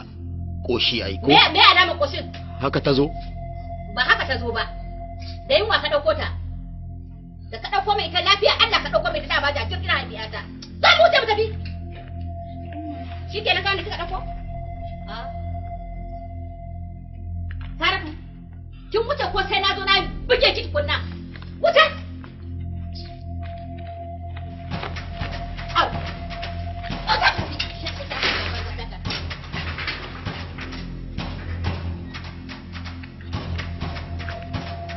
koshi ai ko? Me alamar koshin? Haka ta zo? Ba haka ta zo ba. Da yunwa ka ɗauko ta. Da ka ɗauko mai ita lafiya Allah ka ɗauko mai ita dama jajir ina haifiya ta. Za mu wuce mu tafi. Shi kenan kayan da kika ɗauko? Ah. Saratu, kin wuce ko sai na zo na buge ki tukunna. Wuce! Au!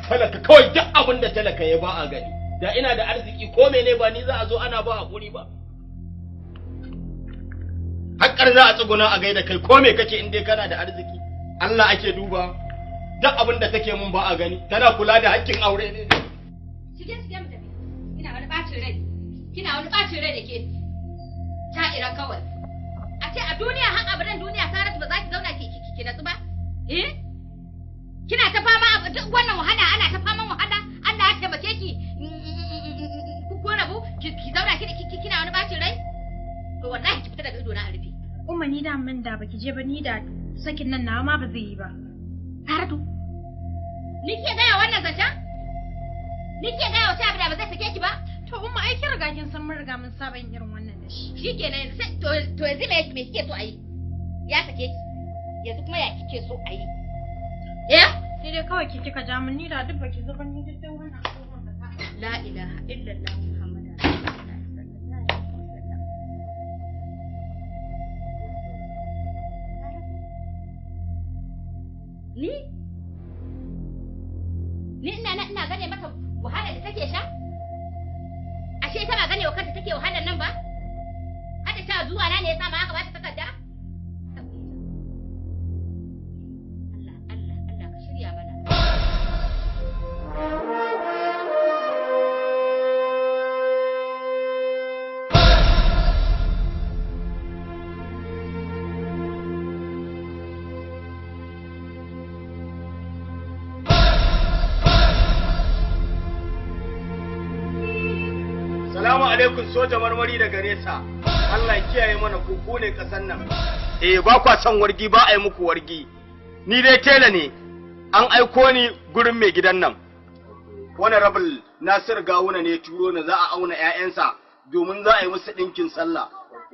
Talaka kawai duk abin da talaka ya ba a gani. Da ina da arziki ko mene ba ni za a zo ana ba hakuri ba. Hakkar za a tsuguna a gaida kai ko me kake in dai kana da arziki. Allah ake duba. Duk abin da take mun ba a gani. Tana kula da hakkin aure ne. Shige shige mu tafi. Kina wani bacin rai. Kina wani bacin rai da ke. Ja'ira kawai. A ce a duniya har abadan duniya Saratu ba za ki zauna ki natsu ba? Eh? Kina ta fama duk wannan wahala, ana ta faman wahala, Allah ya taimake ki kun rabu, ki zauna kina wani bacin rai? To wallahi ki fita daga ido na a rufe. Umma ni da mun da baki je ba, ni da sakin nan nawa ma ba zai yi ba. Saratu, ni ke gaya wannan zancen? Ni ke gaya wata abu da ba zai sake ki ba? To umma ai kin riga kin san mun riga mun saba yin irin wannan da shi. Shikenan yanzu sai to yanzu me kike so a yi? Ya sake ki. Yanzu kuma ya kike so a yi? Eh? Ni dai kawai ki kika ja mun, ni da duk baki zo ba, ni duk dai wannan abubuwan ba za a. La ilaha illallah Muhammadur Rasulullah sallallahu alaihi wasallam. Ni? Ni ina gane mata wahalar da take sha? Ashe ita ba gane wa kanta take wahalar nan ba? Hada sha zuwa na ne ya sa ma aka ba ta takarda? Allah Allah Allah ka shirya mana. Salamu alaikum soja marmari daga nesa. Allah ya kiyaye mana ku ne kasan nan. Eh ba kwa son wargi, ba a yi muku wargi. Ni dai tela ne. An aiko ni gurin mai gidan nan. Honorable Nasir Gawuna ne turo ni, za a auna ƴaƴansa domin za a yi musu ɗinkin sallah.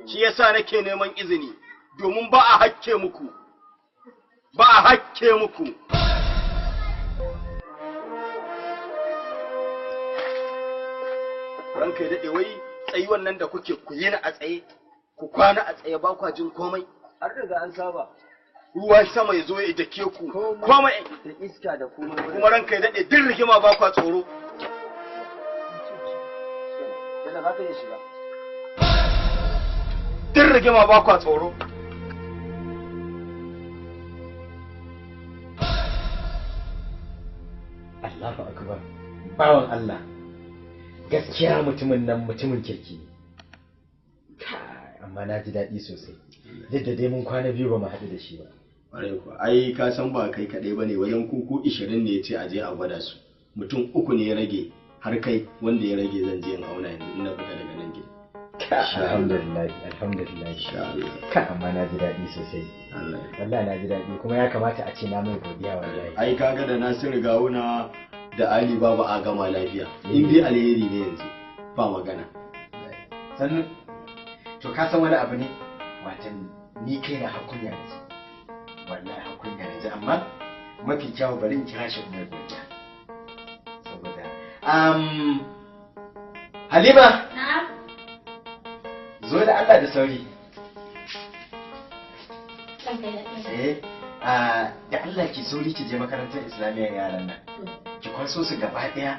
Shi yasa nake neman izini domin ba a hakke muku. Ba a hakke muku. Ranka ya daɗe, wai tsayuwan nan da kuke ku yi na a tsaye, ku kwana a tsaye, ba kwa jin komai. An riga an saba. Ruwan sama ya zo ya dake ku, komai da iska da komai. Kuma ranka ya daɗe, duk rigima ba kwa tsoro. Yalla za ka iya shiga. Duk rigima ba kwa tsoro. Allahu akbar. Bawan Allah. Gaskiya mutumin nan mutumin kirki ne. Amma na ji daɗi sosai. Duk da dai mun kwana biyu ba mu haɗu da shi ba. Ai ka san ba kai kaɗai ba ne, wajen kuku 20 ne ya ce a je a gwada su. Mutum 3 ne ya rage, har kai wanda ya rage zan je in auna yanzu in na fita daga nan gida. Alhamdulillah, alhamdulillah. Ka amma na ji daɗi sosai. Wallahi na ji daɗi, kuma ya kamata a ce na mai godiya wallahi. Ai kaga da Nasiru Gawuna da Ali babu a gama lafiya. In dai alheri ne yanzu ba magana. Sannu, to ka san wani abu ne? Watan ni kai na hakunya na ji. Wallahi hakunya na ji, amma mafi kyawu bari in kira shi mai godiya. Saboda Halima. Na'am. Zo da Allah da sauri. Eh, da Allah ki sauri ki je makarantar Islamiyyar yaran nan. Ki kwaso su gaba ɗaya.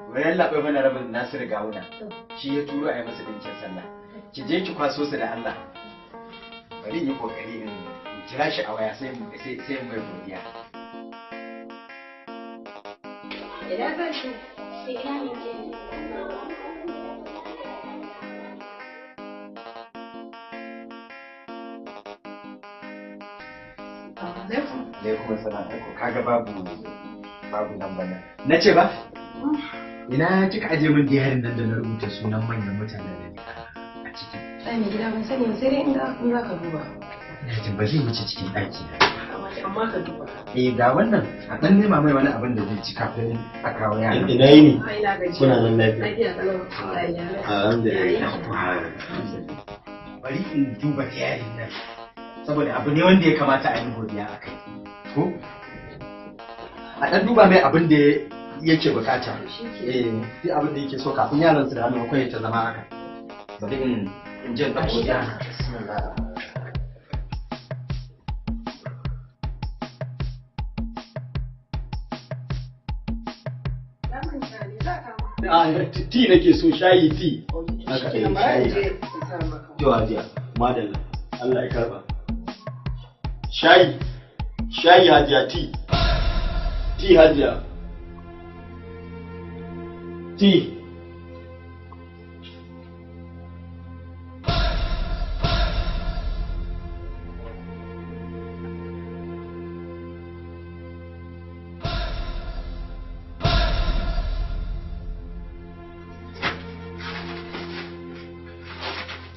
Wurin labai mana rabin Nasiru Gawuna. Shi ya turo a yi masa ɗinkin sallah. Ki je ki kwaso su da Allah. Bari in yi kokari in kira shi a waya sai sai mai godiya. Ina zan shi? Ina ne ke? Alaikum assalam. Kaga babu nan bana. Na ce ba? Ina kika aje min diyarin nan da na rubuta sunan manyan mutanen nan a ciki. Ai mai gida ban sani ba, sai dai inda in za ka duba. Ina jin ba zai wuce cikin ɗaki na. Amma ka duba. Eh ga wannan, a ɗan nema mai wani abin da zai ci kafin a kawo yara. Ina yini? Ai na gaji. Kuna nan lafiya? Lafiya kalau. Alhamdulillah. Bari in duba diyarin nan. Saboda abu ne wanda ya kamata a yi godiya a kai. Ko? A ɗan duba mai abin da yake bukata. Eh, duk abin da yake so kafin yaran su da hannu akwai ta zama haka. Bari in je in ɗauko ta. Bismillah. Ti nake so, shayi ti. Haka eh, shayi. To hajiya, madalla. Allah ya karba. Shayi. Shayi hajiya, ti. Ti hajiya. Ti.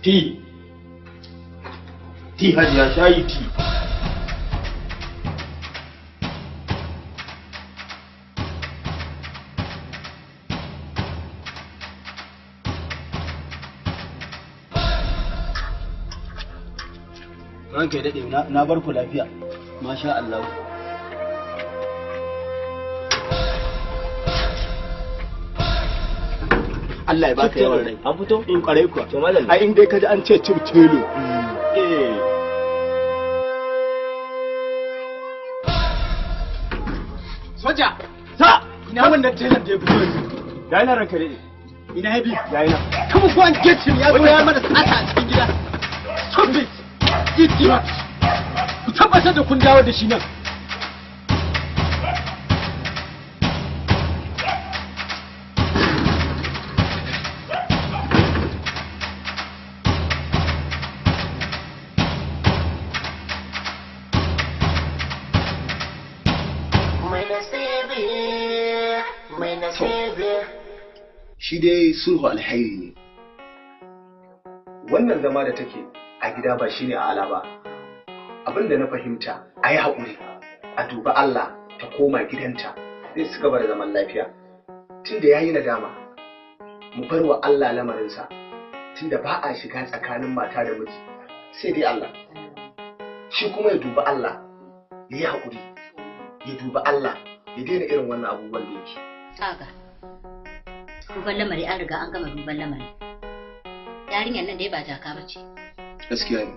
Ti. Ti hajiya shayi ti. Ranka ya daɗe, na bar ku lafiya. Masha Allah. Allah ya baka yawan rai. An fito? In kwarai kuwa. To mallam. Ai in dai kaji an ce cib telo. Eh. Soja! Sa! Ina wannan telan da ya fito yanzu? Ya ina ranka daɗe. Ina ya bi? Ya ina. Come on, get him! Ya zo ya mana sata a cikin gida. Stop it! Idiot! Ku tabbatar da kun dawo da shi nan. Shi dai sulhu alhairi ne. Wannan zama da take a gida ba shine a ala ba. Abin da na fahimta, a yi haƙuri, a duba Allah ta koma gidanta, zai su gaba da zaman lafiya. Tunda ya yi nadama, mu bar wa Allah lamarinsa, tunda ba a shiga tsakanin mata da miji, sai dai Allah. Shi kuma ya duba Allah, ya yi haƙuri, ya duba Allah, ya daina irin wannan abubuwan da yake. Kaga, duban lamari an riga an gama duban lamari. Yarinyar nan dai ba jaka ba ce. Gaskiya ne.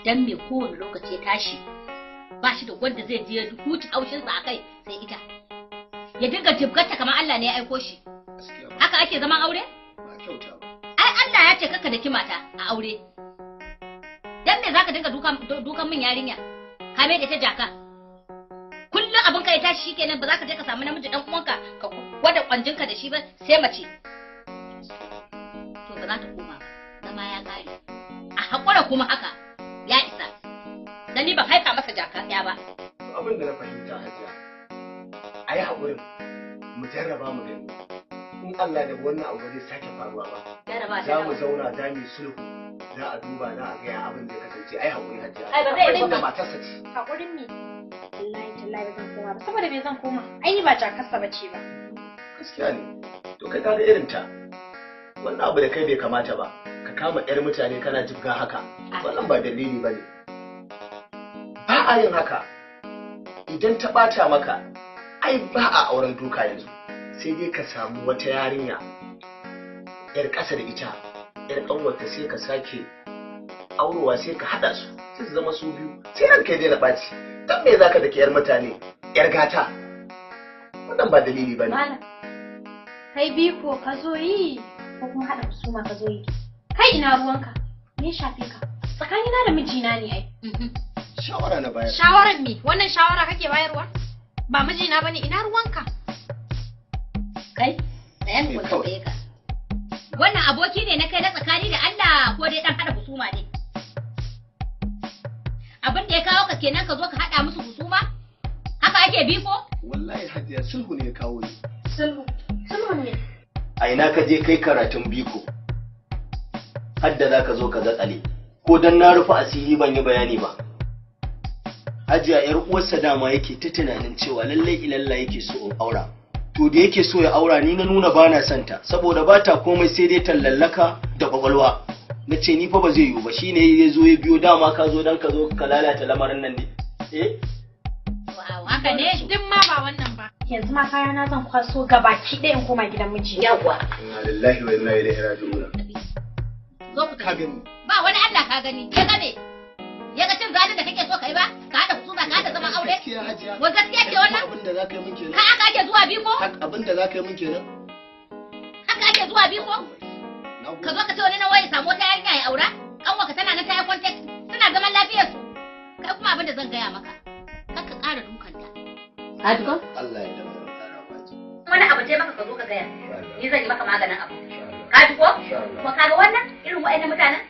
Dan me kowane lokaci ya tashi ba shi da wanda zai je ya huce haushinsa a kai sai ita. Ya dinga jibgarta kamar Allah ne ya aiko shi. Haka ake zaman aure? Ba kyauta ba. Ai Allah ya ce kaka da kimata a aure. Dan me zaka dinga dukan min yarinya? Ka mai da ta jaka. Kullum abin ka ya tashi shikenan ba za ka je ka samu namiji dan uwanka ka gwada kwanjinka da shi ba sai mace. To ba za ta koma ba. Zama ya kare. A haƙura kuma haka ya isa. Dan ni ban haifa masa jaka ya ba. Abin da na fahimta hajiya, a yi haƙurin mu jarraba mu gani. In Allah da wannan abu ba zai sake faruwa ba. Jarraba Za mu zauna za mu yi sulhu, za a duba za a gaya abin da ya kasance. Ai haƙuri hajiya. Ai, ba zai yi ba. Tunda matarsa ce. Haƙurin me? Wallahi tallahi ba zan koma ba. Saboda me zan koma? Ai ni ba jakarsa ba ce ba. Gaskiya ne. To kai kaga irin ta. Wannan abu da kai bai kamata ba. Ka kama 'yar mutane kana jibga haka. Wannan ba dalili ba ne. Ba a yin haka. Idan ta ɓata maka, ai ba a auren duka yanzu. Sai dai ka samu wata yarinya 'yar ƙasa da ita, 'yar ƙanwarta sai ka sake aurowa sai ka haɗa su, sai su zama su biyu, sai ranka ya daina ɓaci. Dan me zaka daki 'yar mutane, 'yar gata? Wannan ba dalili ba ne. Malam, kai biko ka zo yi ko kuma haɗa husuma ka zo yi. Kai ina ruwanka? Me ya shafe ka? Tsakanina da mijina ne ai. Shawara na bayar. Shawaran me? Wannan shawara kake bayarwa? Ba mijina bane, ina ruwanka? Kai, tsaya mu tambaye ka. Wannan aboki ne na kai na tsakani da Allah ko dai dan hada husuma ne? Abin da ya kawo ka kenan ka zo ka hada musu husuma? Haka ake biko? Wallahi hajiya sulhu ne ya kawo ni. Sulhu. Sulhun ne. A ina ka je kai karatun biko? Hadda za ka zo ka zatsale. Ko dan na rufe asiri ban yi bayani ba. Hajiya yar uwarsa dama yake ta tunanin cewa lallai ilalla yake so in aura. To da yake so ya aura ni na nuna bana son ta saboda ba ta komai sai dai tallallaka da kwakwalwa. Na ce ni fa ba zai yiwu ba shine ya zo ya biyo dama ka zo dan ka zo ka lalata lamarin nan ne. Eh? Haka ne? Duk ma ba wannan ba. Yanzu ma kayana zan kwaso gabaki ɗaya in koma gidan miji. Yawwa. Inna lillahi wa inna ilaihi raji'un. Zo ku tafi. Ba wani Allah ka gani. Ya game. Ya ga cin zalin da kake so kai ba? Ka haɗa husuma ka haɗa zaman aure? Wa gaskiya ce wannan? Abin da zaka yi min kenan. Ka haka ake zuwa biko? Abin da zaka yi min kenan. Haka ake zuwa biko? Ka zo ka ce wani na waye samu wata yarinya ya aura? Kanwa ka tana nan ta yi contact suna zaman lafiyar su. Kai kuma abin da zan gaya maka. Kar ka ƙara dukanta. Ka ji ko? Allah ya dama. Wani abu ce maka ka zo ka gaya. Ni zan yi maka maganin abu. Ka ji ko? Kuma ka ga wannan irin wa'annan mutanen?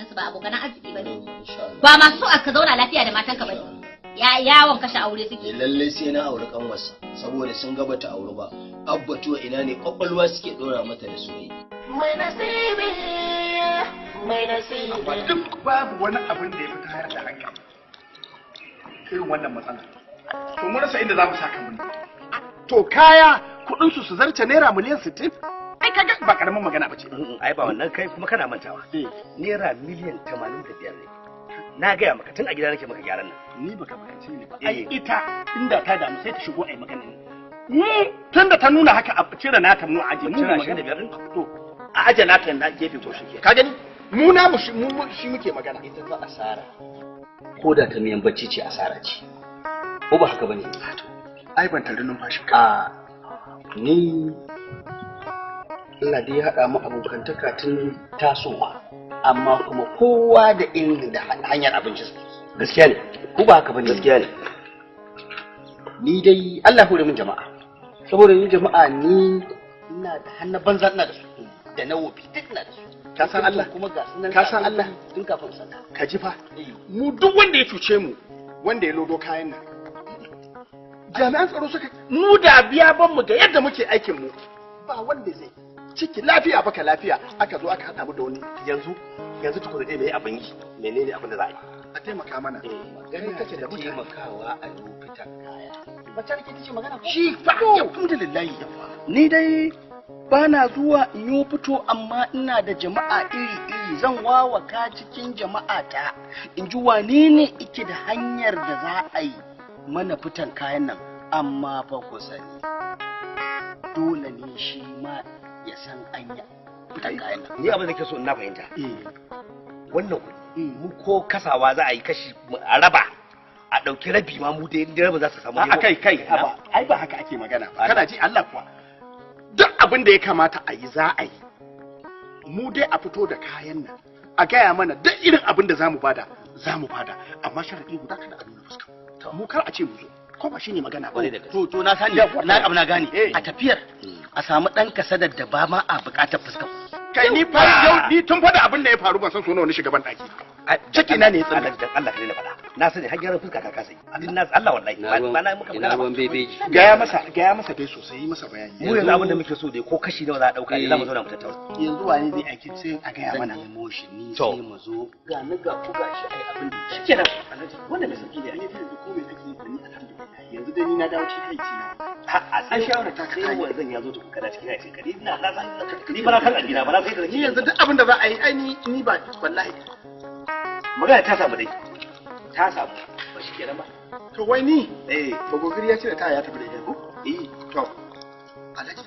Su ba abokan arziki bane. Ba masu so ka zauna lafiya da matanka bane. Ya yawon kashe aure suke. Lallai sai na auri kanwarsa saboda sun ga bata auri ba. abbatuwa ina ne kwakwalwa suke dora mata da soyayya. Mai nasibi, mai nasibi. Amma duk babu wani abin da ya fi tayar da hankali irin wannan matsala. To mun rasa inda za mu saka mu. To kaya kuɗin su su zarce naira miliyan 60? Ai kaga ba karamin magana bace. Ai ba wannan kai kuma kana mantawa. Naira miliyan 85 ne. Na gaya maka tun a gida nake maka gyaran nan. Ni baka bakance ni ba. Ai ita inda ta damu sai ta shigo ai magana ne. Mu tunda ta nuna haka a cire nata mu aje mu magana biyar din. To a aje nata na gefe ko shi. Ka gani? Mu na mu shi muke magana. Ita fa asara. Ko da ta miyan bacci ce asara ce. Ko ba haka bane? Ai ban tare numfashi ka. Ni Allah dai ya haɗa mu abokantaka tun tasowa. Amma kuma kowa da irin da hanyar abincin gaskiya ne ko ba haka bane? Gaskiya ne. Ni dai Allah hore min jama'a, saboda ni jama'a ni ina da hannun banza ina da su da na wofi duk ina da su. Ka san Allah kuma ga sunan ka san Allah tun kafin san ka ji fa mu duk wanda ya cuce mu wanda ya lodo kayan nan jami'an tsaro suka mu da biya ban mu ga yadda muke aikin mu ba wanda zai ciki lafiya baka lafiya aka zo aka haɗa mu da wani yanzu yanzu tukuna dai me abin yi menene abin da za a yi a taimaka mana gani kake da taimakawa a lokutan kaya mace ke tace magana ko shi fa alhamdulillah ni dai bana zuwa in yi fito amma ina da jama'a iri-iri zan wawaka cikin jama'a ta in ji wane ne ike da hanyar da za a yi mana fitan kayan nan amma fa ku sani dole ne shi ma ya san anya fitan kayan nan. Ni abin da ke so na fahimta. Wannan kuɗi mu ko kasawa za a yi kashi a raba a ɗauki rabi ma mu dai rabin za su samu. A kai kai haba ai ba haka ake magana ba kana ji Allah kuwa duk abin da ya kamata a yi za a yi mu dai a fito da kayan nan a gaya mana duk irin abin da za mu bada za mu bada amma sharaɗi guda kada a nuna fuska mu kar a ce mu zo ko ba shine magana ba to to na sani na abu na gane a tafiyar a samu dan kasadar da ba ma a bukatar fuskar kai ni fa yau ni tun fada abin da ya faru ban san so nawa ni shiga ban daki ciki na ne ya tsalle dan Allah ka daina faɗa na sani har gyaran fuska ka kasa yi din na Allah wallahi ba na muka ina ruwan bebeji gaya masa dai sosai yi masa bayani mu yanzu abin da muke so dai ko kashi nawa za a dauka ne za mu zauna mu tattauna yanzu wane zai aiki sai a gaya mana nemo shi ni sai mu zo ga ni ga ku ga shi ai abin da shikenan wannan mai sauki ne ni yanzu ko me kake yi ni alhamdulillah yanzu dai ni na dawo cikin aiki na a sai shawara ta kai wanzan ya zo tukun kana cikin aikin ka ni na ni ba na san addina ba na sai da ni yanzu duk abin da za a yi ai ni ba wallahi magana ta samu dai ta samu ba shi kenan ba to wai ni eh bagogiri ya ce da ta ya tafi da ita ko eh to alhaji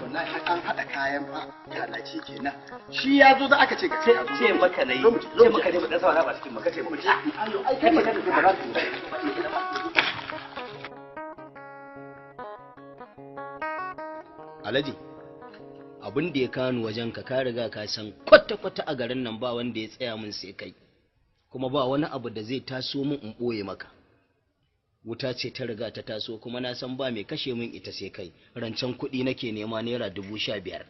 wallahi an hada kayan fa kalaci kenan shi ya zo da aka ce ka ce a zo ce maka nayi ce maka ne mu dan sawa ba cikin maka ce mu ai kai magana ba za ka Alhaji abin da ya kanu wajen ka ka riga ka san kwata-kwata a garin nan ba wanda ya tsaya min sai kai kuma ba wani abu da zai taso min in ɓoye maka wuta ce ta riga ta taso kuma na san ba mai kashe min ita sai kai rancen kuɗi nake nema naira 15,000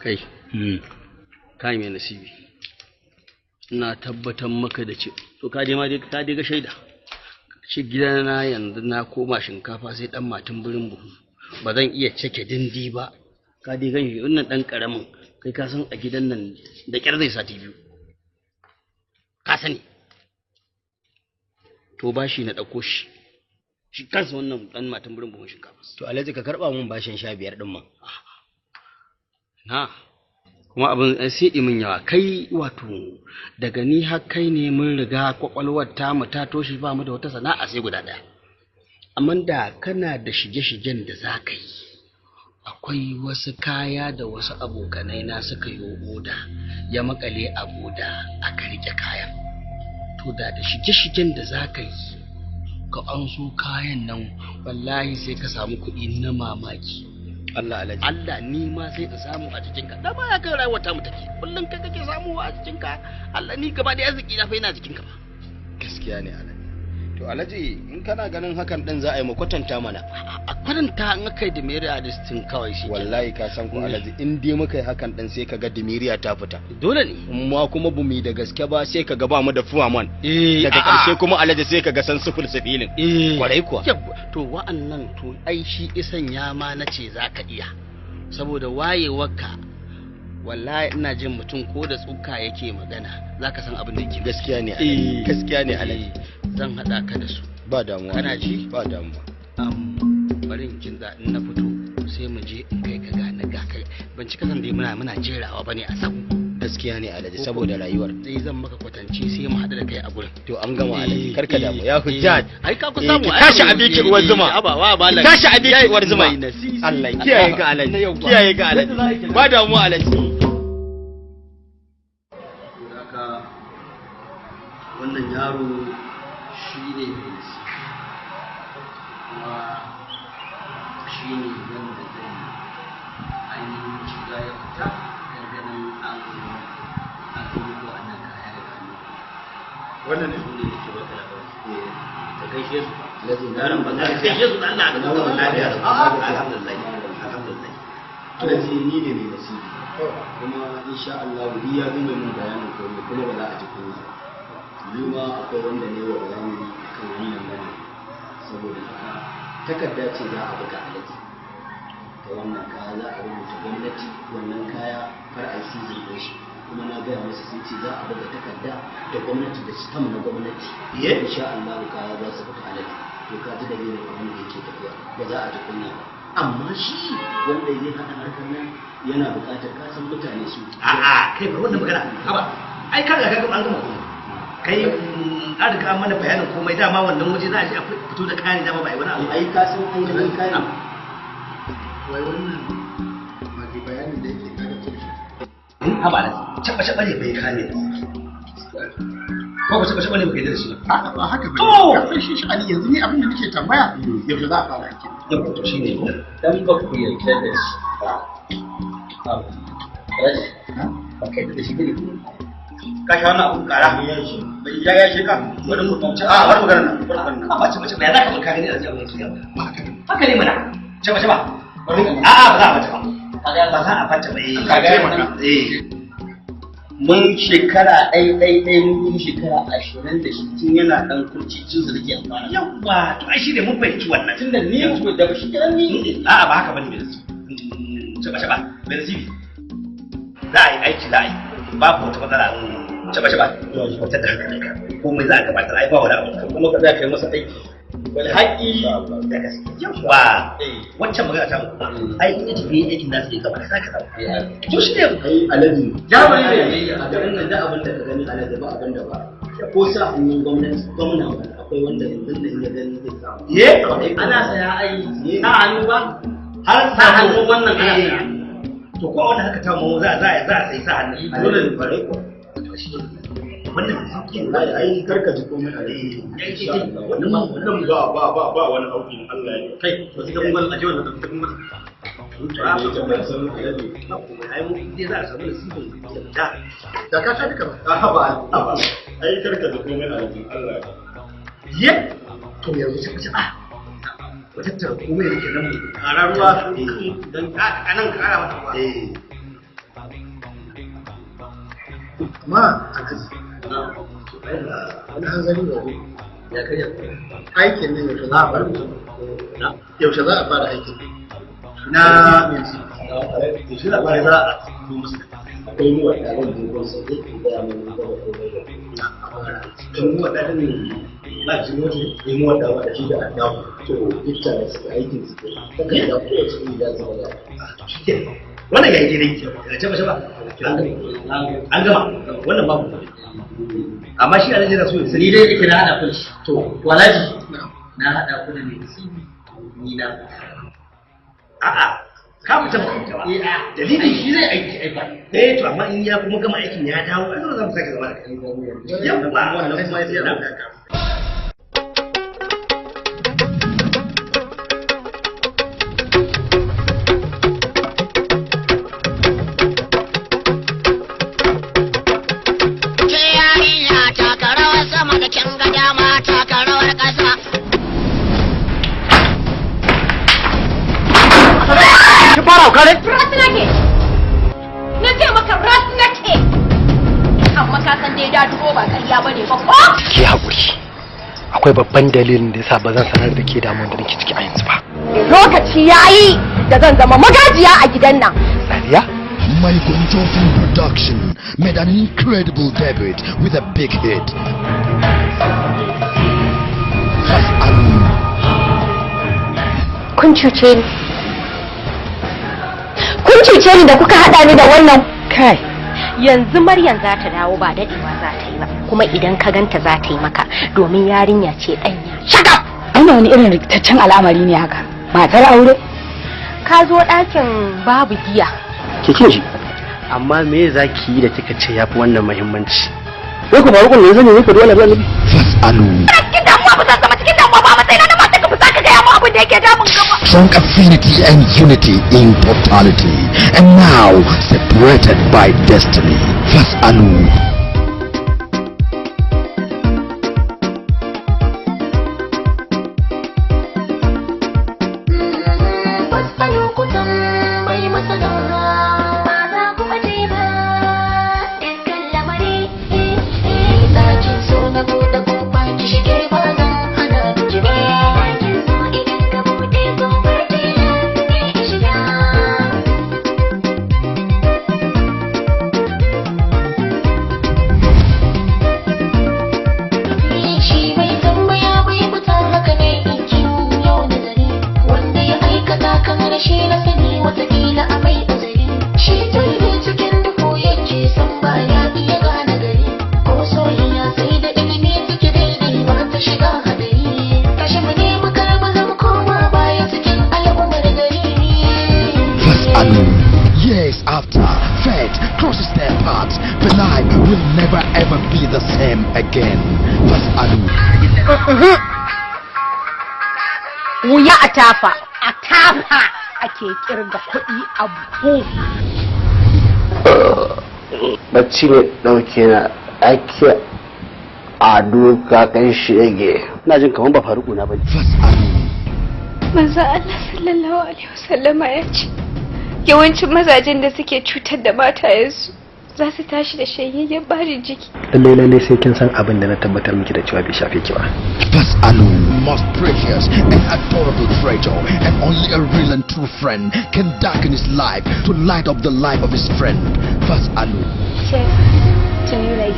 kai kai mai nasibi ina tabbatar maka da ce to ka je ma dai ka dai ga shaida shi gidana yanzu na koma shinkafa sai dan matan birin buhu ba zan iya cike dindi ba ka dai gan shi wannan dan karamin kai ka san a gidan nan da kyar zai sati biyu ka sani to bashi na dauko shi shi kansa wannan dan matan birin buhun shinkafa to alhaji ka karba mun bashin 15 din man na kuma abin sai min yawa kai wato daga ni har kai ne mun riga kwakwalwar ta mu ta toshe ba mu da wata sana'a sai guda ɗaya amma da kana da shige-shigen da za ka yi akwai wasu kaya da wasu abokanai na suka yi oda ya makale a boda aka rike kayan to da da shige-shigen da za ka yi ka an so kayan nan wallahi sai ka samu kuɗi na mamaki Allah alaji Allah ni ma sai in samu a cikin ka dama ya kai rayuwar ta mu take kullun kai kake samu a cikin ka Allah ni gaba da arziki na fa yana jikin ka ba gaskiya ne alaji To Alhaji, in kana ganin hakan din za a yi, mu kwatanta mana. A kwatanta, in aka yi Dimeriya listin kawai shi. Wallahi ka san ko Alhaji, in dai muka yi hakan din sai ka ga Dimiriya ta fita. Dole ne. Amma kuma bu mu yi da gaske ba, sai ka ga ba mu da fuwaman. Eh, daga a'a. karshe kuma Alhaji sai ka ga san sifil sifilin. Eh. Kwarai kuwa. Yawwa, to wa'annan, to ai shi isan ya ma na ce za ka iya, saboda wayewarka, wallahi ina jin mutum ko da tsuka yake magana za ka san abin da yake. Gaskiya ne Alhaji. Gaskiya ne Alhaji. Zan haɗa ka da su. Ba damuwa. Kana ji? Ba damuwa. Bari in kinza, in na fito sai mu je in kai ka ga na ga kai. Ban cika san dai muna jerawa bane a sahu. Gaskiya ne Alhaji, saboda rayuwar. Sai zan maka kwatance, sai mu haɗu da kai a gurin. To an gama Alhaji, karka damu ya Hujjaj. Ai ka ku samu. Ki tashi a biki uwar zuma. Abawa Ki malam. tashi a biki uwar zuma. Mai nasisi. Allah ya kiyaye ka Alhaji. Kiyaye ka Alhaji. Ba damuwa Alhaji. Haka wannan yaro shi ne mai nasibi, kuma shi ne wanda zai ainihin shiga ya fita don ganin an rubuta wannan kaya daga hannu. Wannan ne? Su ne nake baka labari. Ka gaishe su. Alhaji, Yaron ba za ka gaishe su da Allah ka zama lafiya. Alhamdulillah. Alhamdulillah. Alhaji, ni ne mai nasibi. Kuma insha Allah ni ya gama min bayanin komai, kuma ba za a ji kunya ba. Ni ma akwai wanda ne wa bayani akan wannan lamari. Saboda haka takarda ce za a buga Alhaji. Ta wannan kaya za a rubuta gwamnati, wannan kaya kar a yi season ɗin shi. Kuma na gaya musu, sun ce za a buga takarda da gwamnati da stamp na gwamnati. Insha Allah kaya za su fita Alhaji. To ka ji dalilin abin da yake tafiya, ba za a ji kunya ba. Amma shi wanda zai haɗa harkar nan yana buƙatar kasan mutane su. A'a, kai bar wannan magana. Haba, ai ka riga ka gama, an gama komai. Kai an riga an mana bayanin komai dama, wannan waje za a je a fito da kayan dama, ba ai wani abu. Ai ka san ainihin kayan. Wai wannan ma bayani da yake kada tushe. Haba da caba caba ne bai kame ba. Ko ba caba caba ne bai da shi. A'a, ba haka ba. To! Ka san shi sha'ani yanzu, ni abin da nake tambaya, yaushe za a fara aikin? Yau to shine ko. Dan ba ku yarda da shi ba. Alhaji, ba ka yarda da shi bane ko? Ka sha wannan abun kara. Ya ya shi ka. Bari mu a bari magana nan, bari magana nan. Ba caba caba ya zaka ka gani a ji abin da haka ne mana. Caba caba. A'a, ba za a bata ba. Ba za a bata ba eh. Ka taimaka. Eh. Mun shekara ɗai ɗai ɗai, mun yi shekara 20 da shi tun yana ɗan kurci tun da nake amfana. Yawwa, to ai shi ne mun fahimci wannan. Tun da ni to da shi kiran ni. A'a, ba haka bane mai nasibi. Caba caba, mai nasibi. Za a yi aiki, za a yi. Babu wata matsala. Caba caba. Wata da hankalinka. Komai za a gabatar, ai ba wani abu. Kuma ka tsaya kai masa aiki. Wal haƙi da gaske. Yawwa. Wancan magana ta mu kuma. Ai in ya tafi aikin za su yi gaba da saka samu. To shi ne. Ai Alhaji. Jamani ne. A garin nan da abin da ka gani Alhaji, ba abin da ba. Ko sa hannun gwamnati, gwamna akwai wanda yanzu nan ya gani zai samu. Ye? Ana saya ai sa hannu ba. Har sa hannu wannan ana saya. To ko a wannan haka ta mu za a sai sa hannu. Dole ne, kwarai kuwa. Wannan sauki ne. Ai ai karka ji komai Alhaji. Insha Allah. Wannan ba Wannan ba wani auki in Allah ya. Kai, to sai kun gwal aje wannan, sai kun gwal. Ai mu dai za a samu nasibin da. Da ka sha duka ba. A'a ba. Ai karka ji komai Alhaji, Allah ya. Ye? To yanzu sai kace ah. Ku tattara komai da ke nan mu. Ƙara ruwa don a nan ƙara mata ruwa. Eh. Amma Alhaji, wani hanzari ba ne. Ya karya. Aikin nan yaushe za a fara? Yaushe za a fara aikin? Na yaushe za a fara, za a zo musu. Akwai mu wadda zan dogon sai zai ku gaya mun gaba komai da To mu waɗannan ba ji waje. ne mu wadda wadda shi da addabu to duk tare suke aikin su ke takarda kowace iri za su buga. Shikenan. Wannan ya yi daidai. Caba caba. An gama. Wannan babu. Amma shi Alhaji yana so ya sani. Ni dai da na haɗa ku da shi. To Alhaji, na haɗa ku da mai nasibi, ni na fita. A'a, ka fita ba fita ba. Dalilin shi zai aiki ai ba. Eh, to amma in ya kuma gama aikin ya dawo, ai dole za mu sake zama da kai. Yawwa, Wannan kuma ya tsaya. Ke yarinya taka rawar sama da kin ga dama, taka rawar ƙasa. Ki fara hauka ne? Ras nake. Na ce maka ras nake. Amma ka san dai daduro ba ƙarya bane ba ko? Ki haƙuri. Akwai babban dalilin da yasa ba zan sanar da ke damuwar da nake ciki a yanzu ba. Lokaci yayi da zan zama magajiya a gidan nan. Sadiya? Mai Gonjo Film Production made an incredible debut with a big hit. Fas'alu. Kun cuce ni. Kun cuce ni da kuka haɗa ni da wannan kai. Yanzu Maryam za ta dawo ba dadewa za ta yi ba, kuma idan ka ganta za ta yi maka domin yarinya ce ɗanya. Shut up! Ana wani irin rikitaccen al'amari ne haka. Matar aure? Ka zo ɗakin babu giya. Ke kin ji? Amma me za ki yi da kika ce yafi wannan muhimmanci? Wai ku faru kun ne sani ne ku dole ba ne. Fas'alu. Cikin damuwa ba zan zama cikin damuwa ba, matsayina na matar ka ba za ka gaya mu abin da yake damun ka ba. Strong affinity and unity in totality, and now separated by destiny. Fas'alu. Fas'alu ku tambayi masana. Ba za ku ɓace ba, dukkan lamari. Ɗakin so na buɗe ƙofa ki shige ba zan hana ki ba. Ɗakin so idan ka buɗe ƙofar tilas ne in shiga. Shi mai tambaya bai fita haka ne in kin yau nazari. Wanda ya aikata kan rashi na sani watakila a mai uzuri. Shi turbi cikin duhu yake san ba ya iya gane gari. Ko soyayya sai da ilimi take daidai ba ta shiga hadari. Tashi mu nemi kar mu zama koma baya cikin al'ummar gari. Fas'alu. Years after, fate crosses their paths, the life will never ever be the same again. Fas'alu. Wuya a tafa, a tafa ake kirga kuɗi a buhu. Bacci ne ɗauke na ake a duka kan shege. Ina jin kaman ba faruku na bane. Manzo Allah sallallahu alaihi wasallama ya ce yawancin mazajen da suke cutar da matayensu za su tashi da shanyayyen barin jiki. Lallai lallai sai kin san abin da na tabbatar miki da cewa bai shafe ki ba. Fas'alu. Most precious and adorable treasure, and only a real and true friend can darken his life to light up the life of his friend. Fas'alu. Cheers to new life.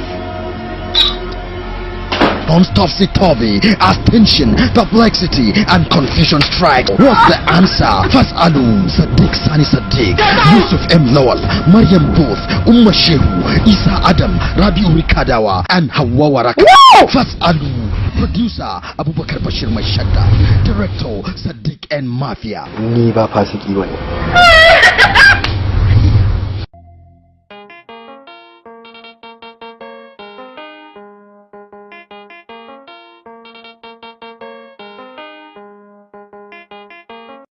Non-stop Toby as tension, perplexity, and confusion strike. What's the answer? Fas'alu. Sadiq Sani Sadiq, Yusuf M. Lawal, Mariam Booth, Umma Shehu, Isa Adam, Rabiu Rikadawa, and Hawa Waraka. Fas'alu. Producer Abubakar Bashir Maishadda. Director Sadiq N. Mafia. Ni ba fasiki bane.